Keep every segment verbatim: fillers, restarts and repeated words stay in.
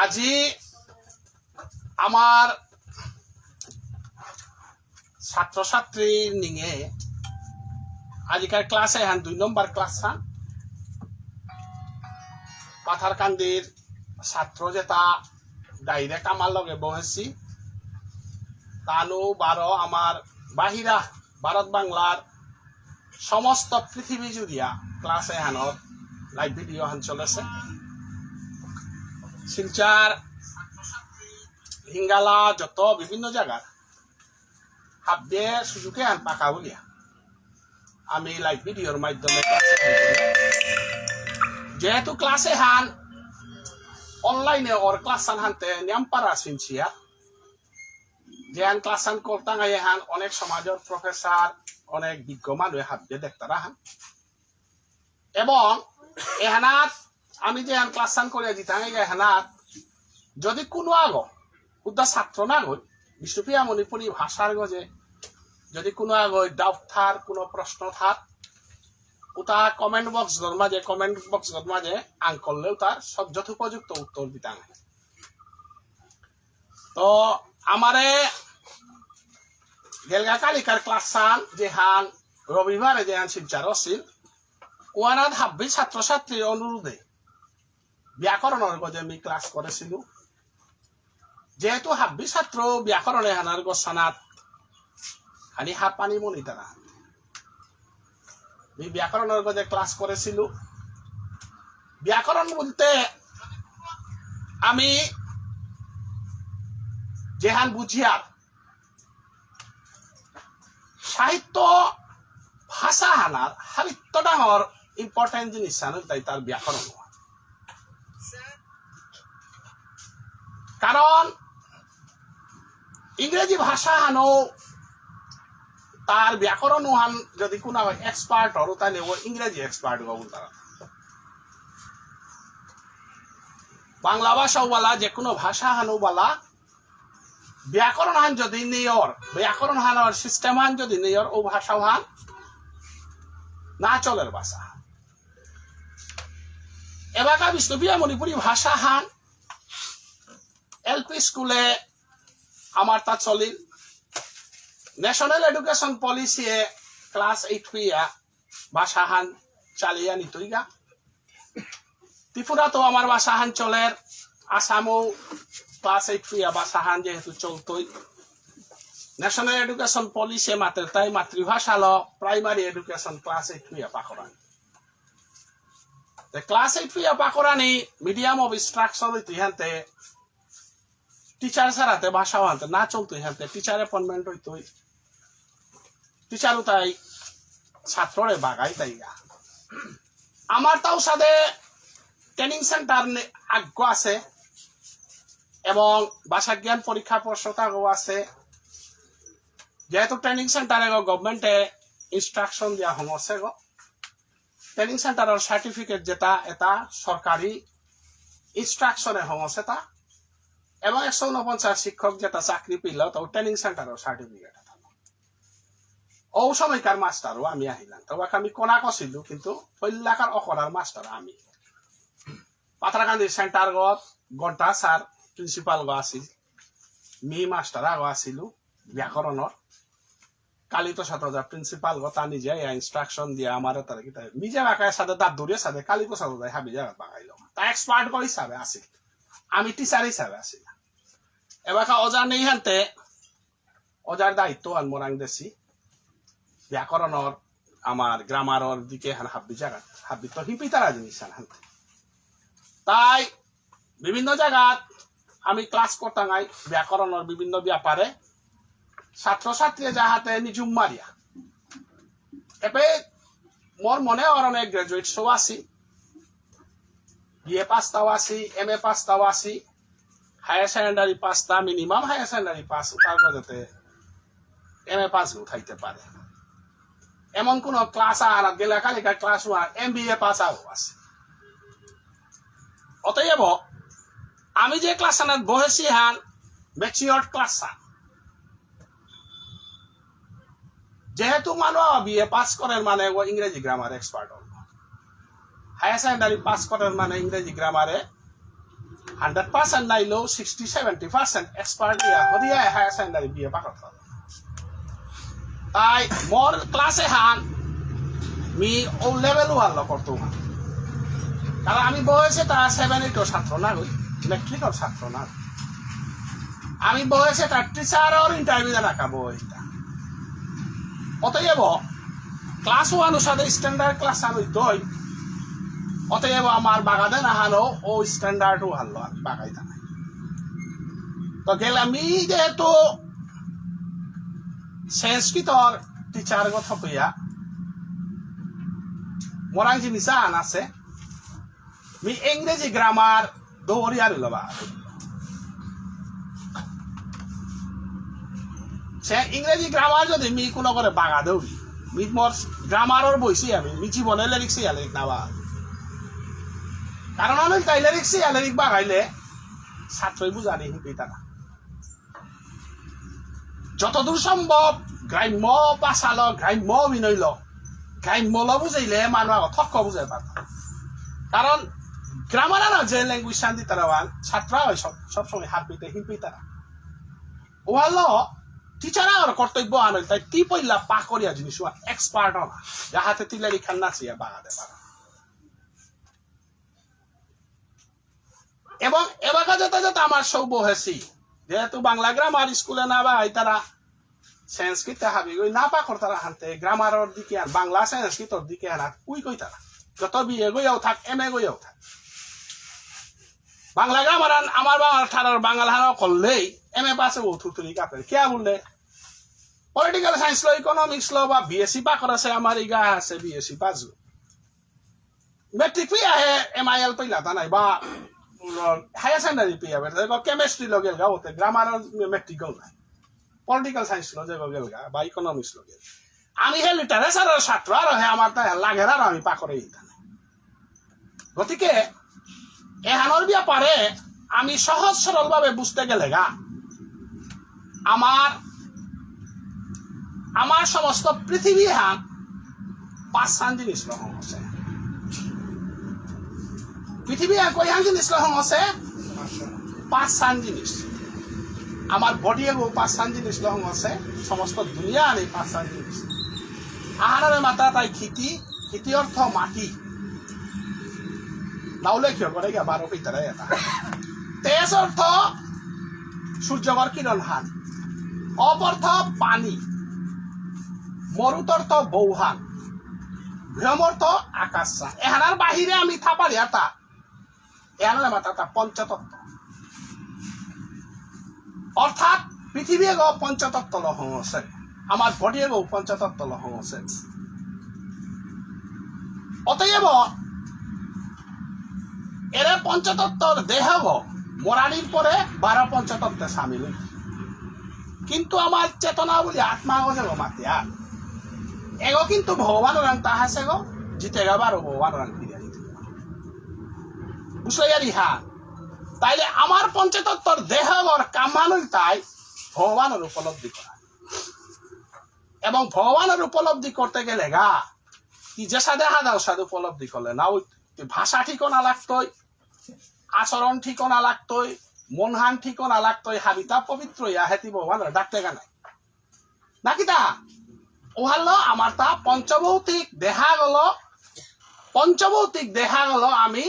আজি আমার ছাত্রছাত্রী নিঙে আজিকার ক্লাস এহান দুই নম্বর ক্লাস হান। পাথারকান্দির ছাত্র যেতা ডাইরেক্ট আমার লগে বহেছি, তানু বারো আমার বাহিরা ভারত বাংলার সমস্ত পৃথিবী জুড়িয়া ক্লাস এহানর লাইভ ভিডিও হান চলেছে। শিলচর, হিঙ্গালা, যত বিভিন্ন জায়গার হাবিয়ে সুযোগে হান পাকা বুলিয়া আমি লাইভ ভিডিওর মাধ্যমে ক্লাস এহান করি। যেহেতু ক্লাস এহান অনলাইনে অর ক্লাস হান হানতে নিয়াম পারা সিনসিয়া, যেহান ক্লাস হান করতাঙাই এহান অনেক সমাজর প্রফেসর, অনেক বিজ্ঞ মানুষ হাবিয়ে দেখতারা হান। এবং এহানাত আমি যেহান ক্লাস হান করিয়া দিতাঙাই এহানাত যদি কোনো আগো উদ্দা ছাত্র না গই বিষ্ণুপ্রিয়া মণিপুরী ভাষার গজে যদি কোনো আগো ডাউট থার, কোনো প্রশ্ন থার, উতা কমেন্ট বক্স গর মাঝে, কমেন্ট বক্স গর মাঝে আঙকরলে উতার সব যথোপযুক্ত উত্তর দিতাঙাই। তো আমারে গেলগা কালিকার ক্লাস হান যেহান রবিবারে যেহান শিলচর আছিল, ওহানাত হাব্বি ছাত্রছাত্রীর অনুরোধে ব্যাকরণর গজে আমি ক্লাস করেছিল। যেহেতু হাব্বি ছাত্র ব্যাকরণ এহানর গোসানাত খালি হাপানি মনিতারা, আমি ব্যাকরণর গজে ক্লাস করেছিল। ব্যাকরণ বলতে আমি যেহান বুঝিয়ার সাহিত্য ভাষা হানার হাবিত্ত ডাঙর ইম্পর্টেন্ট জিনিস হান তাই তার ব্যাকরণ। কারণ ইংরেজি ভাষা হানো তার ব্যাকরণ হান যদি কোনো এক্সপার্ট হলো তাহলে ও ইংরেজি এক্সপার্ট গো বলতারা। বাংলা ভাষাও বলা, যে কোনো ভাষা হানো বলা, ব্যাকরণ হান যদি নেয়র, ব্যাকরণ হানর সিস্টেম হান যদি নেয়র, ও ভাষা হান না চলের ভাষা। এবাকা বিষ্ণুপ্রিয়া মণিপুরী ভাষা হান এল পি স্কুলে আমার তা চলিল। ন্যাশনাল এডুকেশন পলিসি এ ক্লাস এইট পিয়া ভাষা হান চালিয়া নিতইগা। ত্রিপুরা তো আমার ভাষা হান চলের, আসামও ক্লাস এইট পিয়া ভাষা হান যেহেতু চলতই। ন্যাশনাল এডুকেশন পলিসি মাতের তাই মাতৃভাষা ল প্রাইমারি এডুকেশন ক্লাস এইট পিয়া পাকরানি। তে ক্লাস এইট পিয়া পাকরানি মিডিয়াম অফ ইনস্ট্রাকশন ইতিহান্তে টিচার ছাড়াতে ভাষা হানতে না চলতই হানতে টিচার অ্যাপয়েন্টমেন্ট হইতই। টিচার উতাই ছাত্ররে বাগাই তাইগা। আমার তাও সাথে ট্রেনিং সেন্টার আগ্য আছে এবং ভাষা জ্ঞান পরীক্ষা পর্ষদ আগও আছে। যেহেতু ট্রেনিং সেন্টার এগো গভর্নমেন্টে ইনস্ট্রাকশন দিয়া হঙসে গো, ট্রেনিং সেন্টারর সার্টিফিকেট যেটা এটা সরকারি ইনস্ট্রাকশনে হঙসে তা, এবং একশো ঊনপঞ্চাশ শিক্ষক যেটা চাকরি পেল তো ট্রেনিং সেন্টারর সার্টিফিকেট এটা। ও সময়কার মাস্টারও আমি আহিলাম, তো আমি কোনা কছিলু কিন্তু পৈলাকার অকরার মাস্টার আমি। পাথারকান্দি সেন্টার গত ঘন্টা স্যার প্রিন্সিপাল গো আছিল, মি মাস্টার আগো আছিলু ব্যাকরণর। কালীপ্রসাদ ওঝা প্রিন্সিপাল গো তা নিজে ইয়া ইনস্ট্রাকশন দিয়া আমারে তার কিতা নিজে বাকায় সাথে দাঁত দূরে সাথে কালীপ্রসাদ ওঝা হাবি জায়গা বাগাইল। তা এক্সপার্ট গো হিসাবে আছিল, আমি টিচার হিসাবে আছিল। এবাকা ওঝা নেই হানতে ওঝার দায়িত্ব আন মোরাং দেশি ব্যাকরণর আমার গ্রামারর দিকে হান হাব্বি জায়গা হাব্বি তো হিপি তারা জিনিস হান হানতে। তাই বিভিন্ন জায়গাত আমি ক্লাস করতাঙাই ব্যাকরণর বিভিন্ন ব্যাপারে ছাত্রছাত্রী যাহাতে নিজুম মারিয়া। এবে মোর মনে অর অনেক গ্রাজুয়েট সব আছি, বিএ পাস তাও আছি, এমএ পাস তাও আছি, হায়ার সেকেন্ডারি পাস তা মিনিমাম হায়ার সেকেন্ডারি পাস তার মধ্যে এমএ পাস উঠাইতে পারে। এমন কোনো ক্লাস আর গেলে Kalika class one MBA pass আও আছে। অতএব আমি যে ক্লাস আনার বহেছি হান ম্যাচিওর ক্লাস হান। যেহেতু মানু বিএ পাস করের মানে ও ইংরেজি গ্রামার এক্সপার্ট হল, হায়ার সেকেন্ডারি পাস করের মানে ইংরেজি গ্রামারে হান্ড্রেড পার্সেন্ট নাইলেও সিক্সটি সেভেন্টি পার্সেন্ট এক্সপার্ট দিয়া হদিয়া হায়ার সেকেন্ডারি বিএ পাকরতা। তাই মোর ক্লাসে হান মি ও লেভেল ওয়ান ল করতো হান। কারণ আমি বয়সে তার সেভেন এইটর ছাত্র না হই, ইলেকট্রিক্যাল ছাত্র না। আমি বয়সে তার টিচারর ইন্টারভিউ দেনা কা বয়সটা। অতএব ক্লাস ওয়ান সাথে স্ট্যান্ডার্ড ক্লাস আর হইতই। অতএব আমার বাগাদে না হানো ও স্ট্যান্ডার্ড ও হারলো আমি বাগাইতা নাই। তো গেলে আমি যেহেতু সংস্কৃতর টিচার গত হইয়া মোরাং জিনিস আন আছে, মি ইংরেজি গ্রামার দৌড়ি আর লবা। সে ইংরেজি গ্রামার যদি মি কোনো করে বাগা দৌড়ি, মি মোর গ্রামারর বইছি আমি, মি জীবনে লিরিক্স ইয়া লিরিক না বা। কারণ আমি তাই লিরিক্স ইয়া লিরিক বাগাইলে ছাত্রই বুঝানি হিপিতা না। যতদূর সম্ভব গ্রাম্য ভাষালো, গ্রাম্য অভিনয়লো, গ্রাম্যলো বুঝাইলে মানু আগত থক্ক বুঝাই পারতা। কারণ গ্রামার আর যে ল্যাঙ্গুয়েজ শান্তি তারা ওয়ান ছাত্র হয় সব, সবসময় হারপিতে হিমপিতারা। ওয়ালো টিচার আর কর্তব্য আনল তাই তি পইলা পাকরিয়া জিনিস ওয়ান এক্সপার্ট হনা। যাহাতে তিলারি খান্না সিয়া বাগাদে পারা। এবং এবাকা যেতে যেতে আমার সৌ বহেছি, যেহেতু বাংলা গ্রামার স্কুলে না বা তারা সংস্কৃত হাবি গই না পাকর তারা হানতে গ্রামারর দিকে আর বাংলা সংস্কৃতর দিকে আর উই কই তারা। যত বিএ গইয়াও থাক, এমএ গইয়াও থাক। বাংলা গ্রামার আন-, আমার বাংলা ঠারর বাংলা হানো করলেই এমএ পাসে ও থুতুরি কাপের। কিয়া বললে? পলিটিক্যাল সায়েন্স লো, ইকোনমিক্স লো বা বিএসসি পাকর আছে, আমার ইগা আছে বিএসসি পাস। মেট্রিক পেয়া হে এমআইএল পেলা তা নাই বা হায়ার সেকেন্ডারি পেয়া বেটা কেমিস্ট্রি লো গেলগা ওতে গ্রামার মেট্রিক গো নাই। পলিটিক্যাল সায়েন্স লো যে গো গেলগা বা ইকোনমিক্স লো গেল। আমি হে লিটারেচারর ছাত্র আর হে আমার তা লাগের আর আমি পাকরে ইতা নাই। গতিকে এহানর ব্যাপারে আমি সহজ সরল ভাবে বুঝতে গেলে গা আমার আমার সমস্ত পৃথিবী হান পাঁচহান জিনিস লহং আছে। পৃথিবী হান কয়হান জিনিস লহং আছে? পাঁচহান জিনিস। আমার বডি এগো পাঁচহান জিনিস লহং আছে। সমস্ত দুনিয়া আনি পাঁচহান জিনিস। আহারে মাতা তাই ক্ষিতি, ক্ষিতি অর্থ মাটি। নাউলে কিয় করে গিয়া বারো পিতারা এটা। তেজ অর্থ সূর্যগর কিরণ হান। অপ অর্থ পানি। মরুত অর্থ বৌহান। ভ্রম অর্থ আকাশ হান। এহানার বাহিরে আমি থাপারি আতা। এহানার মাতা তা পঞ্চতত্ত্ব। অর্থাৎ পৃথিবী এগো পঞ্চতত্ত্ব লহং আছে। আমার বডি এগো পঞ্চতত্ত্ব লহং আছে। অতএব এরে পঞ্চতত্ত্বর দেহগো মরানির পরে বারো পঞ্চতত্ত্বে সামিল হই। কিন্তু আমার চেতনা বলি আত্মা গো যেগো মাতিয়া এগো কিন্তু ভগবান ওরাং তাহাসে গো জিতে গা বারো ভগবান ওরাং ফিরে আনিতে। বুঝলে ইয়ারি হা? তাইলে আমার পঞ্চতত্ত্বর দেহগর কামানুল তাই ভগবানর উপলব্ধি করা। এবং ভগবানর উপলব্ধি করতে গেলে গা, কি যে সাদে হাদা সাদে উপলব্ধি করলে না, ওই তুই ভাষা ঠিক না লাগতই, আচরণ ঠিক না লাগতই, মনহান ঠিক না লাগতই, হাবিতা পবিত্র ইয়া হেতি ভগবানর ডাকতে গা নাই। নাকি তা? ওহালো আমার তা পঞ্চভৌতিক দেহা গেল, পঞ্চভৌতিক দেহা গেল আমি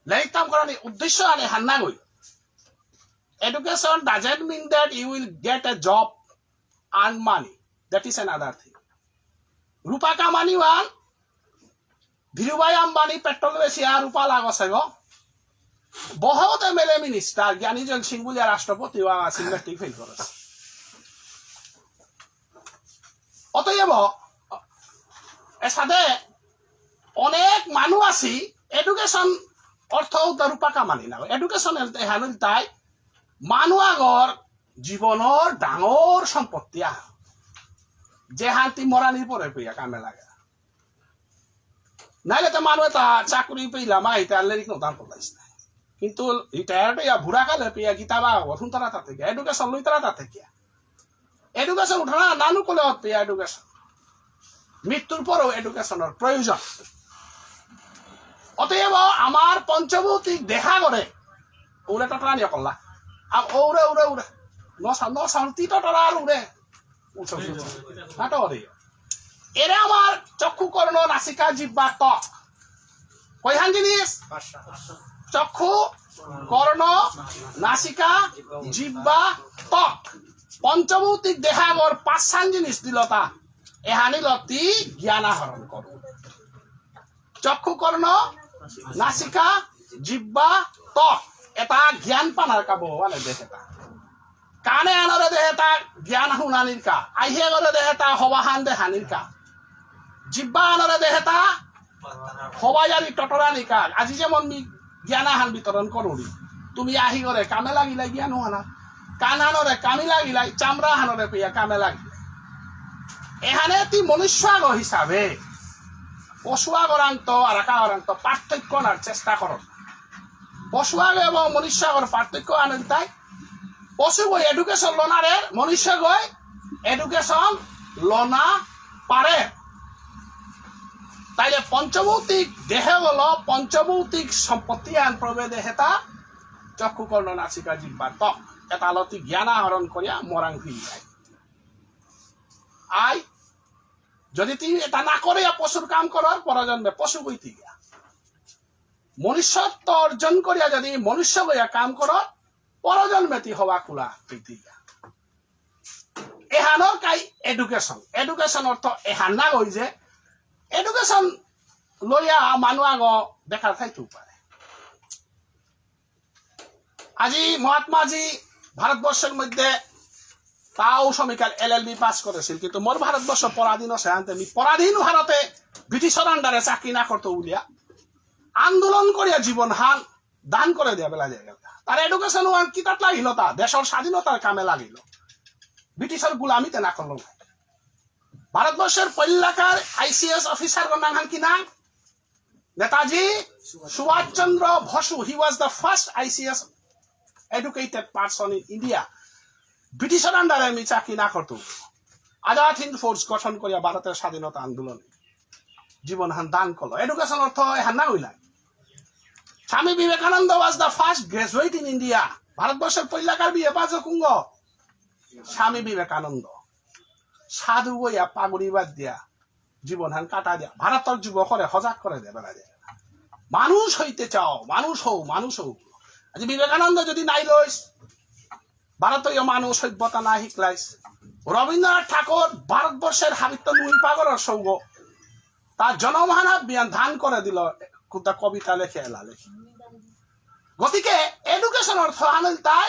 লেরিক তাম করানি উদ্দেশ্য আনি হান্না গই। Education doesn't mean that you will get a job, earn money. That is another thing. রূপা কামানি ওয়ান, ধীরুভাই আম্বানি পেট্রোল বেশি আর রূপা লাগছে গো। বহুত এমএলএ মিনিস্টার, জ্ঞানী জৈল সিং বুলিয়া রাষ্ট্রপতি ওয়া আছিল মেট্রিক ফেল করেছে। অতএব এসাদে অনেক মানু আছি, এডুকেশন অর্থ উতা রূপা কামানি না। এডুকেশন এহান তাই মানু আগর জীবনর ডাঙর সম্পত্তি আহ। যে হান্তি মরানি পরে পেয়া কামে লাগে। নাইলে তো মানু তা চাকরি পেইলা মা এটা লেরিক নো দাম পড়লাইস না। কিন্তু রিটায়ার্ড ইয়া বুড়া কালে পেয়া গীতা বা অথুন তারা তাতে গিয়া, এডুকেশন লই তারা তাতে গিয়া। এডুকেশন উঠানা নানু কোলে অত পেয়া এডুকেশন। মৃত্যুর পরেও এডুকেশনর প্রয়োজন। অতএব আমার পঞ্চভৌতিক দেহা করে উড়ে টটরানি অকল্লা। আর উড়ে, উড়ে, উড়ে। নসা, নসা, তি টটরা আর উড়ে। উঠো, উঠো। নাটো রে। এরে আমার চক্ষু, কর্ণ, নাসিকা, জিহ্বা, ত্বক। কয়হান জিনিস? চক্ষু, কর্ণ, নাসিকা, জিহ্বা, ত্বক। পঞ্চভৌতিক দেহাগর পাঁচহান জিনিস দিলতা। এহানি লতি জ্ঞান আহরণ করো। চক্ষু, কর্ণ, নাসিকা, জিহ্বা, ত্বক। এটা জ্ঞান পানার কা ভগবানে দেহেতা। কানে আনরে দেহেতা জ্ঞান হুনানির কা। আইহে গরে দেহেতা হবাহান দেহানির কা। জিহ্বা আনরে দেহেতা হবায়ারি টটরানি কা। আজি যেমন মি জ্ঞান আহান বিতরণ করুরি। তুমি আহি গরে কামে লাগিলাই জ্ঞান হুনা। কান আনরে কামি লাগিলাই, চামড়া আনরে পেয়া কামে লাগিলাই। এহানে তি মনুষ্য আগ হিসাবে পশু আগরাংত আর আকা আগরাংত পার্থক্য আনার চেষ্টা করো। পশু আগ এবং মনুষ্য আগর পার্থক্য আনেন তাই পশু গই এডুকেশন লনারে, মনুষ্য গই এডুকেশন লনা পারে। তাইলে পঞ্চভৌতিক দেহ হলো পঞ্চভৌতিক সম্পত্তি আন প্রভে দেহেতা চক্ষু কর্ণ নাসিকা জিহ্বা ত্বক। এটা লতি জ্ঞান আহরণ করিয়া মরাং ফিরি যায়। আই যদি তুই এটা না করে পশুর কাম করার পরজন্মে পশু কইতে গিয়া মনুষ্যত্ব অর্জন করিয়া যদি মনুষ্য হইয়া কাম কর পরজন্মে তি হবা কুলা কইতে গিয়া। এহানর কাই এডুকেশন। এডুকেশন অর্থ এহান না কই যে এডুকেশন লইয়া মানু আগ বেকার থাইতে পারে। আজি মহাত্মাজি ভারতবর্ষের মধ্যে তাও সময়কার এল এল বি পাস করেছিল, কিন্তু মোর ভারতবর্ষ পরাধীন আছে আনতে মি পরাধীন ভারতে ব্রিটিশর আন্ডারে চাকরি না করতো বুলিয়া আন্দোলন করিয়া জীবন হান দান করে দিয়া বেলা যায় গেল। তার এডুকেশন ওয়ান কিতাত লাগিল, তা দেশর স্বাধীনতার কামে লাগিল, ব্রিটিশর গুলামিতে না করলো। ভারতবর্ষের পল্লাকার আইসিএস অফিসার নাম হান কি নাম? নেতাজি সুভাষ চন্দ্র Basu. He was the first I C S educated person in India. ব্রিটিশর আন্ডারে আমি চাকরি না করতো, আজাদ হিন্দ ফোর্স গঠন করিয়া ভারতের স্বাধীনতা আন্দোলনে জীবন হান দান করলো। এডুকেশন অর্থ এহান না হইলা। স্বামী Vivekananda was the first graduate in India. ভারতবর্ষের পয়লাকার বিএ পাস কুঙ্গ স্বামী বিবেকানন্দ। সাধু গইয়া পাগুড়ি বাদ দিয়া জীবন হান কাটা দিয়া ভারতর যুবকরে হজাক করে দেবে না। মানুষ হইতে চাও, মানুষ হও, মানুষ হও। আজ বিবেকানন্দ যদি নাই লইস, ভারতীয় মানুষ সভ্যতা না হিকলাইস, রবীন্দ্রনাথ ঠাকুর ভারতবর্ষের হাবিত্ত নুই পাগলর সৌগ, তার জনমহানা বিয়ান ধান করে দিল, কুদ্দা কবিতা লেখে, এলা লেখে। গতিকে এডুকেশন অর্থ আনিল তাই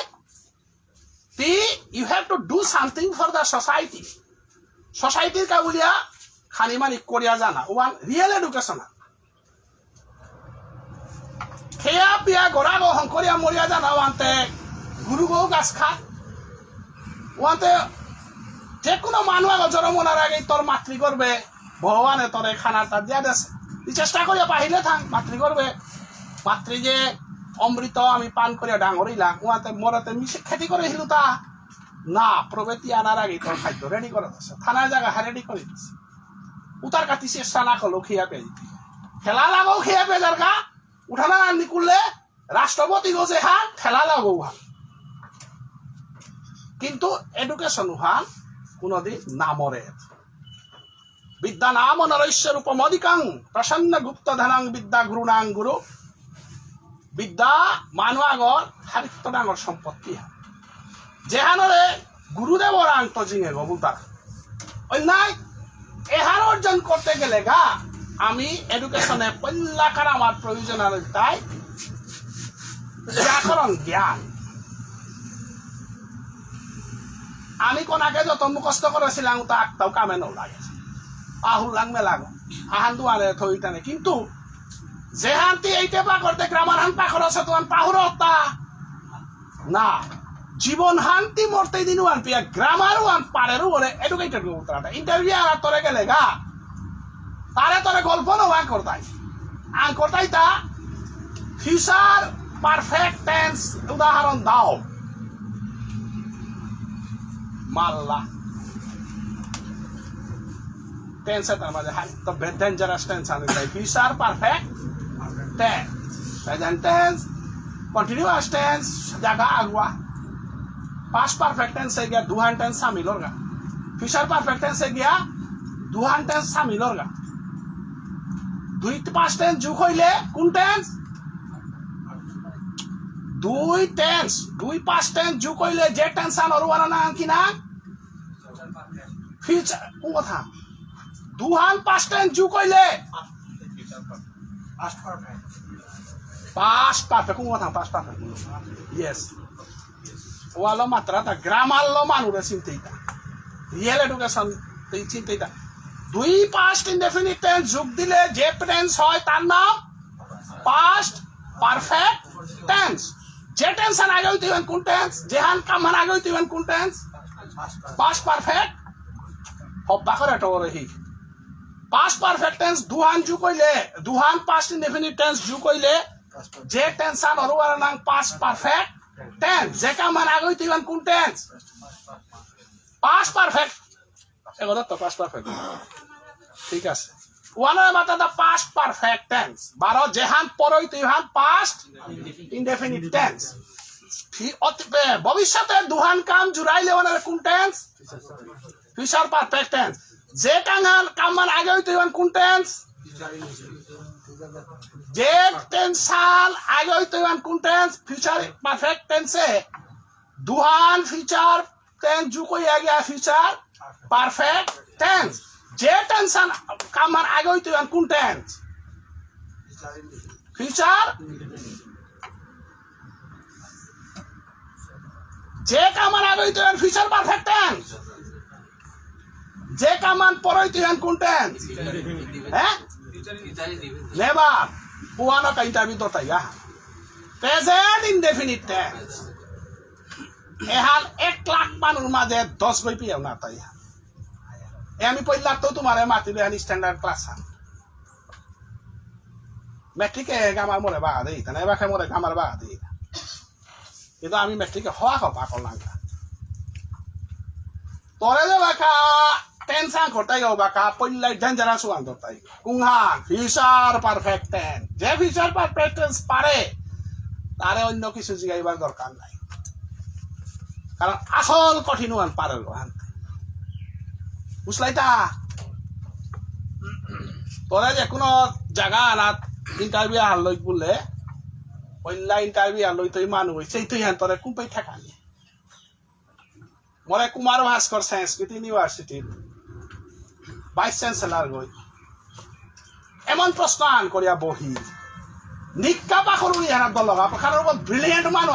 তি, you have to do something for the society. সোসাইটির কা বুলিয়া খানি মানি করিয়া জানা, ওয়ান রিয়েল এডুকেশন। খেয়া পিয়া গড়া গো হংকরিয়া মরিয়া জানা, ওয়ান্তে গুরু গো গাছ খা, ওয়ান্তে যে কোনো মানু আগ জন্ম নার আগে তোর মাতৃ করবে, ভগবানে তোরে খানার তার দিয়া দেস। ই চেষ্টা করিয়া পাহিলে থাং, মাতৃ করবে। মাতৃ যে অমৃত আমি পান করিয়া ডাঙর হইলাম, ওয়াতে মরাতে মিশে খেতি করে হিলু তা? না, প্রভেতি আনার আগে তোর খাদ্য রেডি করে দিছে, থানার জায়গা রেডি করে দিছে। উতার কাতি চেষ্টা না করলো খেয়া পেয়ে দিতে। খেলা লাগো খেয়া পেয়ে যার গা, উঠানা রান্নি করলে রাষ্ট্রপতি গো যে হান, খেলা লাগো হান। কিন্তু এডুকেশন হান কোনোদিন না মরে। বিদ্যা নাম নরস্য রূপমধিকং, প্রসন্ন গুপ্ত ধনং বিদ্যা গুরুণাং গুরু। বিদ্যা মানু আগর হাবিত্ত ডাঙর সম্পত্তি। যেহানরে গুরুদেবর আংত জিঙে গো বুলতার। অন্যায় এহান অর্জন করতে গেলে গা আমি এডুকেশনে পল্লাকার আমার প্রয়োজন আর তাই ব্যাকরণ জ্ঞান। আমি কোনাকে যত মুখস্থ করেছিলাম, তা একটাও কামে ন লাগে। পাহুরলাং মেলাগো। আহান দুয়ারে থইতানে। কিন্তু যেহান্তি এইটা পাকরতে গ্রামার হান পাকর আছে, তোমার পাহুর হতা। না। জীবন হান্তি মরতে দিন ওয়ান পিয়া গ্রামার ওয়ান পারের উপরে এডুকেটেড গো উত্তরাটা। ইন্টারভিউ আর তোরে গেলে গা। তারে তোরে গল্প না ওয়ান করতাই। আন করতাই তা ফিউচার পারফেক্ট টেন্স উদাহরণ দাও। মাল্লা। টেন্স এটার মাঝে হাই তো ডেঞ্জারাস টেন্স আনি যায়। Future perfect tense. Present tense. Continuous tense জাগা আগুয়া। Past perfect tense এ গিয়া দুহান tense সামিল অরগা। Future perfect tense এ গিয়া দুহান tense সামিল অরগা। দুই past tense যোগ হইলে কোন tense? দুই tense, দুই past tense যোগ হইলে যে tense আন অরুয়ানা না কি না? Future, কোন কথা? দুহান past tense যোগ হইলে past perfect, কোন কথা? Past perfect। Yes। ওয়ালো মাত্রা তা grammar লো মানুরে চিনতেইতা। Real education তেই চিনতেইতা। দুই past indefinite tense যোগ দিলে যে tense হয় তার নাম past perfect tense। যে tense আন আগে হইতে হইবেন কোন tense? যেহান কামহান আগে হইতে হইবেন কোন tense? Past perfect। হব্বা করে তো হি। Past perfect tense দুহান যোগ হইলে, দুহান past indefinite tense যোগ হইলে, যে tense আন অরুয়ার নাম past perfect tense। যে কামহান আগে হইতে হইবেন কোন tense? Past perfect। এগুলো তো past perfect। ঠিক আছে। ওয়ানের মাথা দা past perfect tense। বারো যেহান পরই তুই হান past indefinite tense। ফি-, অতি-, এ, ভবিষ্যতে দুহান কাম জুড়াইলে ওনার কোন tense? Future perfect tense। যে কাঙাল কামান আগে হইতে হইবেন কোন tense? যে tense আল আগে হইতে হইবেন কোন tense? Future perfect tense এ দুহান future tense যোগ হইয়া গিয়া future perfect tense। যে tense আন কামান আগে হইতে হইবেন কোন tense? Future। যে কামান আগে হইতে হইবেন future perfect tense। যে কামান পরে হইতে হইবেন কোন tense? হ্যাঁ? Never। ওয়ানো কা interview দরতাই, হ্যাঁ? Present indefinite tense। এহান এক লাখ মানুর মাঝে দশ গই পিয়াও না তাই। এ আমি পইলা তো তোমারে মাতিবে আনি standard class হান। মেট্রিকে গামার মোরে বাগা দেই, তা না এবাকে মোরে গামার বাগা দেই। কিন্তু আমি মেট্রিকে হওয়া হবা করলাম। তোরে যে বাকা tense আন করতাই গো বাকা, পইলাই dangerous ওয়ান ধরতাই। কুংহান, future perfect tense। যে future perfect tense পারে, তারে অন্য কিছু জিগাইবার দরকার নাই। কারণ আসল কঠিন ওয়ান পারে গো হান। বুঝলাই তা? তোরে যে কোনো জায়গা আনাত interview হার লই বললে, পইলা interview হার লই তুই মানু হই, সেই তুই হান তোরে কুম্পাই ঠেকানি। মোরে কুমার ভাস্কর সংস্কৃত ইউনিভার্সিটির vice chancellor গই এমন প্রশ্ন আন করিয়া বহি নিকা পাখরুরি হানা দলগা পাখানোর উপর brilliant মানু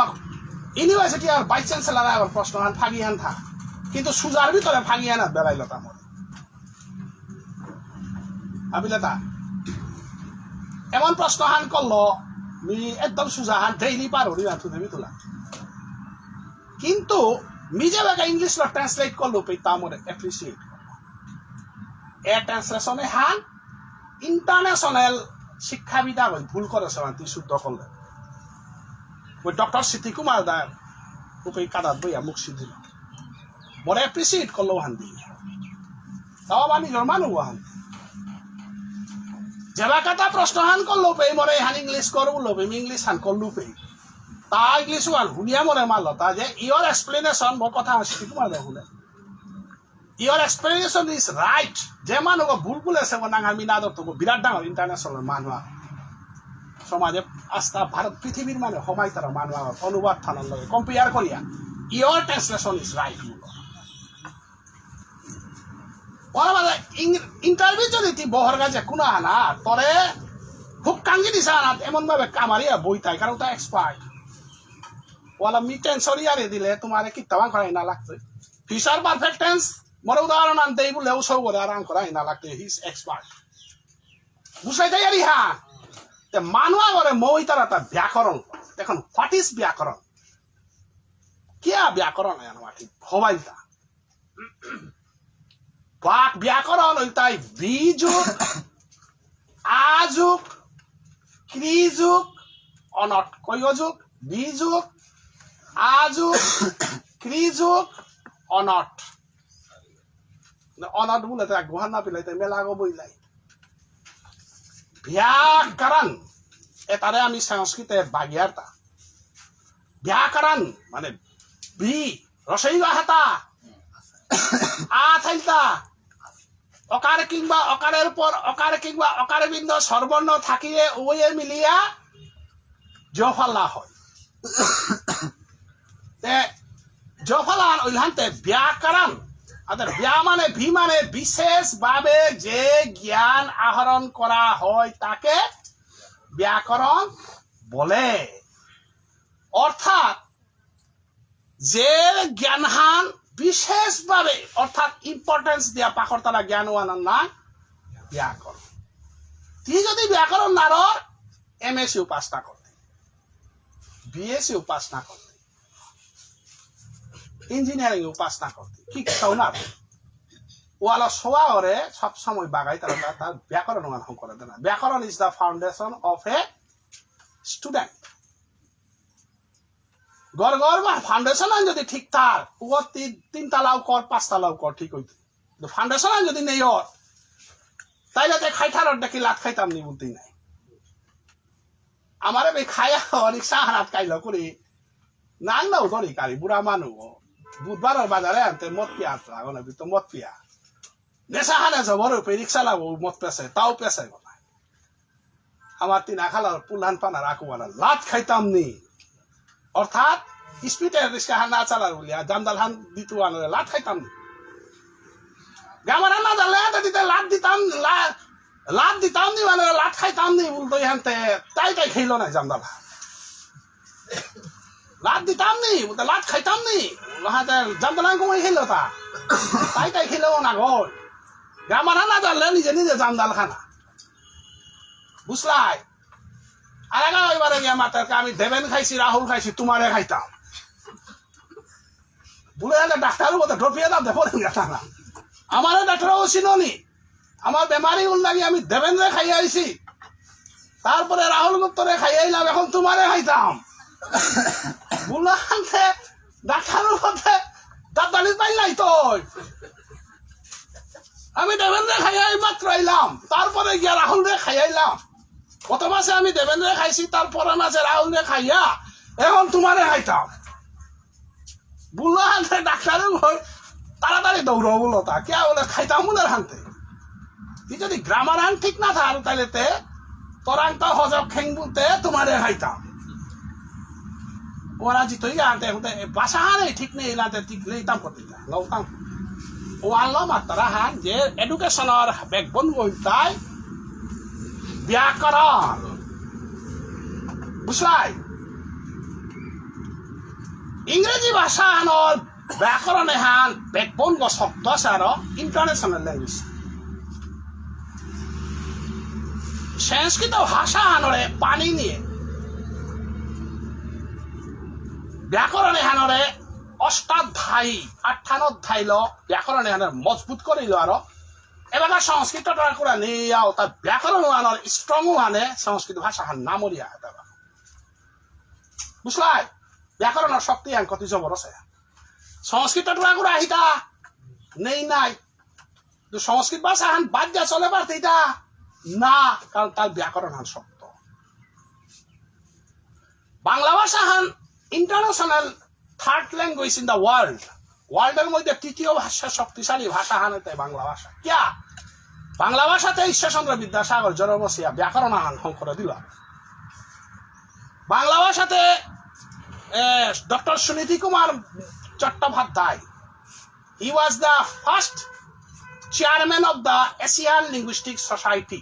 ইউনিভার্সিটি আর vice chancellor আগর প্রশ্ন আন ফাগি হান থা কিন্তু সুজার ভিতরে ফাগি হান বেলাইল তা মোরে। আবিলে তা এমন প্রশ্ন হান করলো মি একদম সুজা হান ডেইলি পারুরি হান তুই তোলা। কিন্তু মি যেবাকা ইংলিশ লো translate করলো পে তা মোরে appreciate করলো। এ translation এ হান international শিক্ষাবিদ আগই ভুল করেসে হান তুই শুদ্ধ করলে। ওই ডক্টর সিদ্ধি কুমার দা উপে কাদাত বইয়া মুখ সিদ্ধি দিল। মোরে appreciate করলো হান দি। তাও আবার নিজের মানু হান। যেবাকা তা প্রশ্ন হান করলো পে মোরে হান ইংলিশ করবো লো পে ইংলিশ হান করলো পে। তা ইংলিশ ওয়ান হুনিয়া মোরে মারলো তা যে your explanation মোর কথা হান সিদ্ধি কুমার দা হুনে। Your explanation is right। যে মানু গো ভুল বলেসে গো নাঙ আমি না ধরতো গো বিরাট ডাঙর international মানু আ। সমাজে আস্থা ভারত পৃথিবীর মানে হমাই তারা মানু আ অনুবাদ থানার লগে compare করিয়া your translation is right। ওরা মানে ইং-, interview যদি তুই বহরগা যে কোনো আনা, তোরে খুব কাঙ্গি দিছে আনা, এমন ভাবে কামারিয়া বই তাই, কারণ তা expert। ওরা মি tension ইয়ারে দিলে তোমারে কিত্তাবাং করাই না লাগতো। Future perfect tense, মোরে উদাহরণ আনতেই বলে ও সব করে আরাম করাই না লাগতো, he is expert। বুঝাই দেয় আরে হ্যাঁ। তে মানু আগরে মই তারা তা ব্যাকরণ। এখন what is ব্যাকরণ? কিয়া ব্যাকরণ হয় আমার ঠিক হবাইলতা? বাক ব্যাকরণ হইতাই বি যোগ, আ যোগ, ক্রি যোগ, অনট। কয় যোগ? বি যোগ, আ যোগ, ক্রি যোগ, অনট। মানে অনট বুলে তা গুহান না পিলাই, তাই মেলা গো বইলাই। ব্যাকরণ। এতারে আমি সংস্কৃতে বাগিয়ারতা। ব্যাকরণ মানে বি, হ্রস্ব ই বা হাতা, আ থাইলতা, অকার কিংবা অকারের পর অকার কিংবা অকার বিন্দু স্বরবর্ণ থাকিলে উভয়ে মিলিয়া জফলা হয়। তে জফলা অইলহানতে ব্যাকরণ। অর্থাৎ ব্যাকরণ মানে বি মানে বিশেষভাবে যে জ্ঞান আহরণ করা হয় তাকে ব্যাকরণ বলে। অর্থাৎ যে জ্ঞানহান বিশেষভাবে অর্থাৎ ইম্পর্টেন্স দিয়া পাকরতারা জ্ঞান অহানর নাঙ ব্যাকরণ। তি যদি ব্যাকরণ নারর, এমএসসি উপাস না করতে, বিএসসি উপাস না করতে, ইঞ্জিনিয়ারিং উপাস না করতে, কিচ্ছু না। ওয়ালা সোয়া ওরে সব সময় বাগাই তারা তার, তার ব্যাকরণ অহান হঙকরে দেনা। ব্যাকরণ is the foundation of a student. ঘর ঘর বা ফাউন্ডেশন আন যদি ঠিক থার, ও তিন, তিন তালাও কর, পাঁচ তালাও কর, ঠিক হইতে। কিন্তু ফাউন্ডেশন আন যদি নেই অর, তাইলে তে খাই থার অর দেখি লাত খাইতাম নি বলতেই নাই। আমারে বে খায়া রিক্সা হারাত কাইল করি, নাং নাও ধরি কারি, বুড়া মানু। বুধবার বাজারে আনতে মদ পিয়া আসলা, এখন তো মদ পিয়া। নেশা হানে জবর উপে রিক্সা লাগো, মদ পেছে, তাও পেছে গো। আমার তিন আখালার পুলহান পানার আকুয়ালা লাত খাইতাম নি। অর্থাৎ, স্পিডে রিক্সা হান না চালার বলিয়া, জামদাল হান দিতু আনলে লাত খাইতাম নি। গামারা না জানলে, আতে দিতে লাত দিতাম, লা-, লাত দিতাম নি, মানে লাত খাইতাম নি, বলতো এহানতে, তাই তাই খাইল না জামদাল হান। লাত দিতাম নি, বলতে লাত খাইতাম নি, হাতে জামদাল হান কমাই খাইল তা। তাই তাই খাইল না গো। গামারা না জানলে নিজে নিজে জামদাল খানা। বুঝলাই? আর আগে এবারে গিয়া মাতার কা, "আমি দেবেন খাইছি, রাহুল খাইছি, তোমারে খাইতাম।" বলে, "আরে ডাক্তার বলতে ড্রপিয়ে দাম দেখো না।" আমারে ডাক্তার ও চিননি। আমার বেমারি উল লাগি আমি দেবেন্দ্রে খাইয়া আইছি। তারপরে রাহুল গুপ্তরে খাইয়া আইলাম, এখন তোমারে খাইতাম। বুলাহানতে ডাক্তার বলতে দাঁতানি পাই নাই তো। আমি দেবেন্দ্রে খাইয়া এই মাত্র আইলাম, তারপরে গিয়া রাহুলরে খাইয়া আইলাম। গত মাসে আমি দেবেন্দ্রে খাইছি, তারপরে মাসে রাহুলরে খাইয়া, এখন তোমারে খাইতাম। বুললো হানতে ডাক্তারে কই, "তাড়াতাড়ি দৌড়ো," বুললো তা। কিয়া বুলে, "খাইতাম বুলে হানতে।" তি যদি গ্রামার হান ঠিক না থার, তাইলে তে তোরাং তো হজক খেং বুলতে তোমারে খাইতাম। ওরা জিতই আনতে হুতে ভাষা হানে ঠিক নেই, ইলাতে ঠিক নেই, তাম করতে তা, লও তাম। ও আল্লাহ মাতারা হান যে এডুকেশনর ব্যাকবোন গইতাই ব্যাকরণ। বুঝলাই? ইংরেজি ভাষা হানর ব্যাকরণ এহান ব্যাকবোন গো শব্দ আছে আরো ইন্টারন্যাশনাল ল্যাঙ্গুয়েজ। সংস্কৃত ভাষা হানরে পানি নিয়ে ব্যাকরণ এহানরে অষ্টাধ্যায়ী, আঠারো অধ্যায় ল ব্যাকরণ এহানরে মজবুত করিল আরো। এবার সংস্কৃত ট্রাই করে নিয়ে আও, তার ব্যাকরণ হানর স্ট্রং হানে সংস্কৃত ভাষা হান নাম উড়িয়া। বুঝলাই? ব্যাকরণর শক্তি আন কতি জবর আছে। সংস্কৃত টুকরা করে আহিতা নেই নাই। তো সংস্কৃত ভাষা হান বাদ দিয়া চলে পারতে ইতা না, কারণ তার ব্যাকরণ হান শক্ত। বাংলা ভাষা হান international third language in the world. ওয়ার্ল্ডের মধ্যে তৃতীয় ভাষা, শক্তিশালী ভাষা হান এতে বাংলা ভাষা। কিয়া? বাংলা ভাষাতে ঈশ্বরচন্দ্র বিদ্যাসাগর জন্মসিয়া ব্যাকরণ আহান হঙ করে দিল। বাংলা ভাষাতে, এ, ডক্টর সুনীতি কুমার Chattopadhyay, he was the first chairman of the Asian Linguistic Society.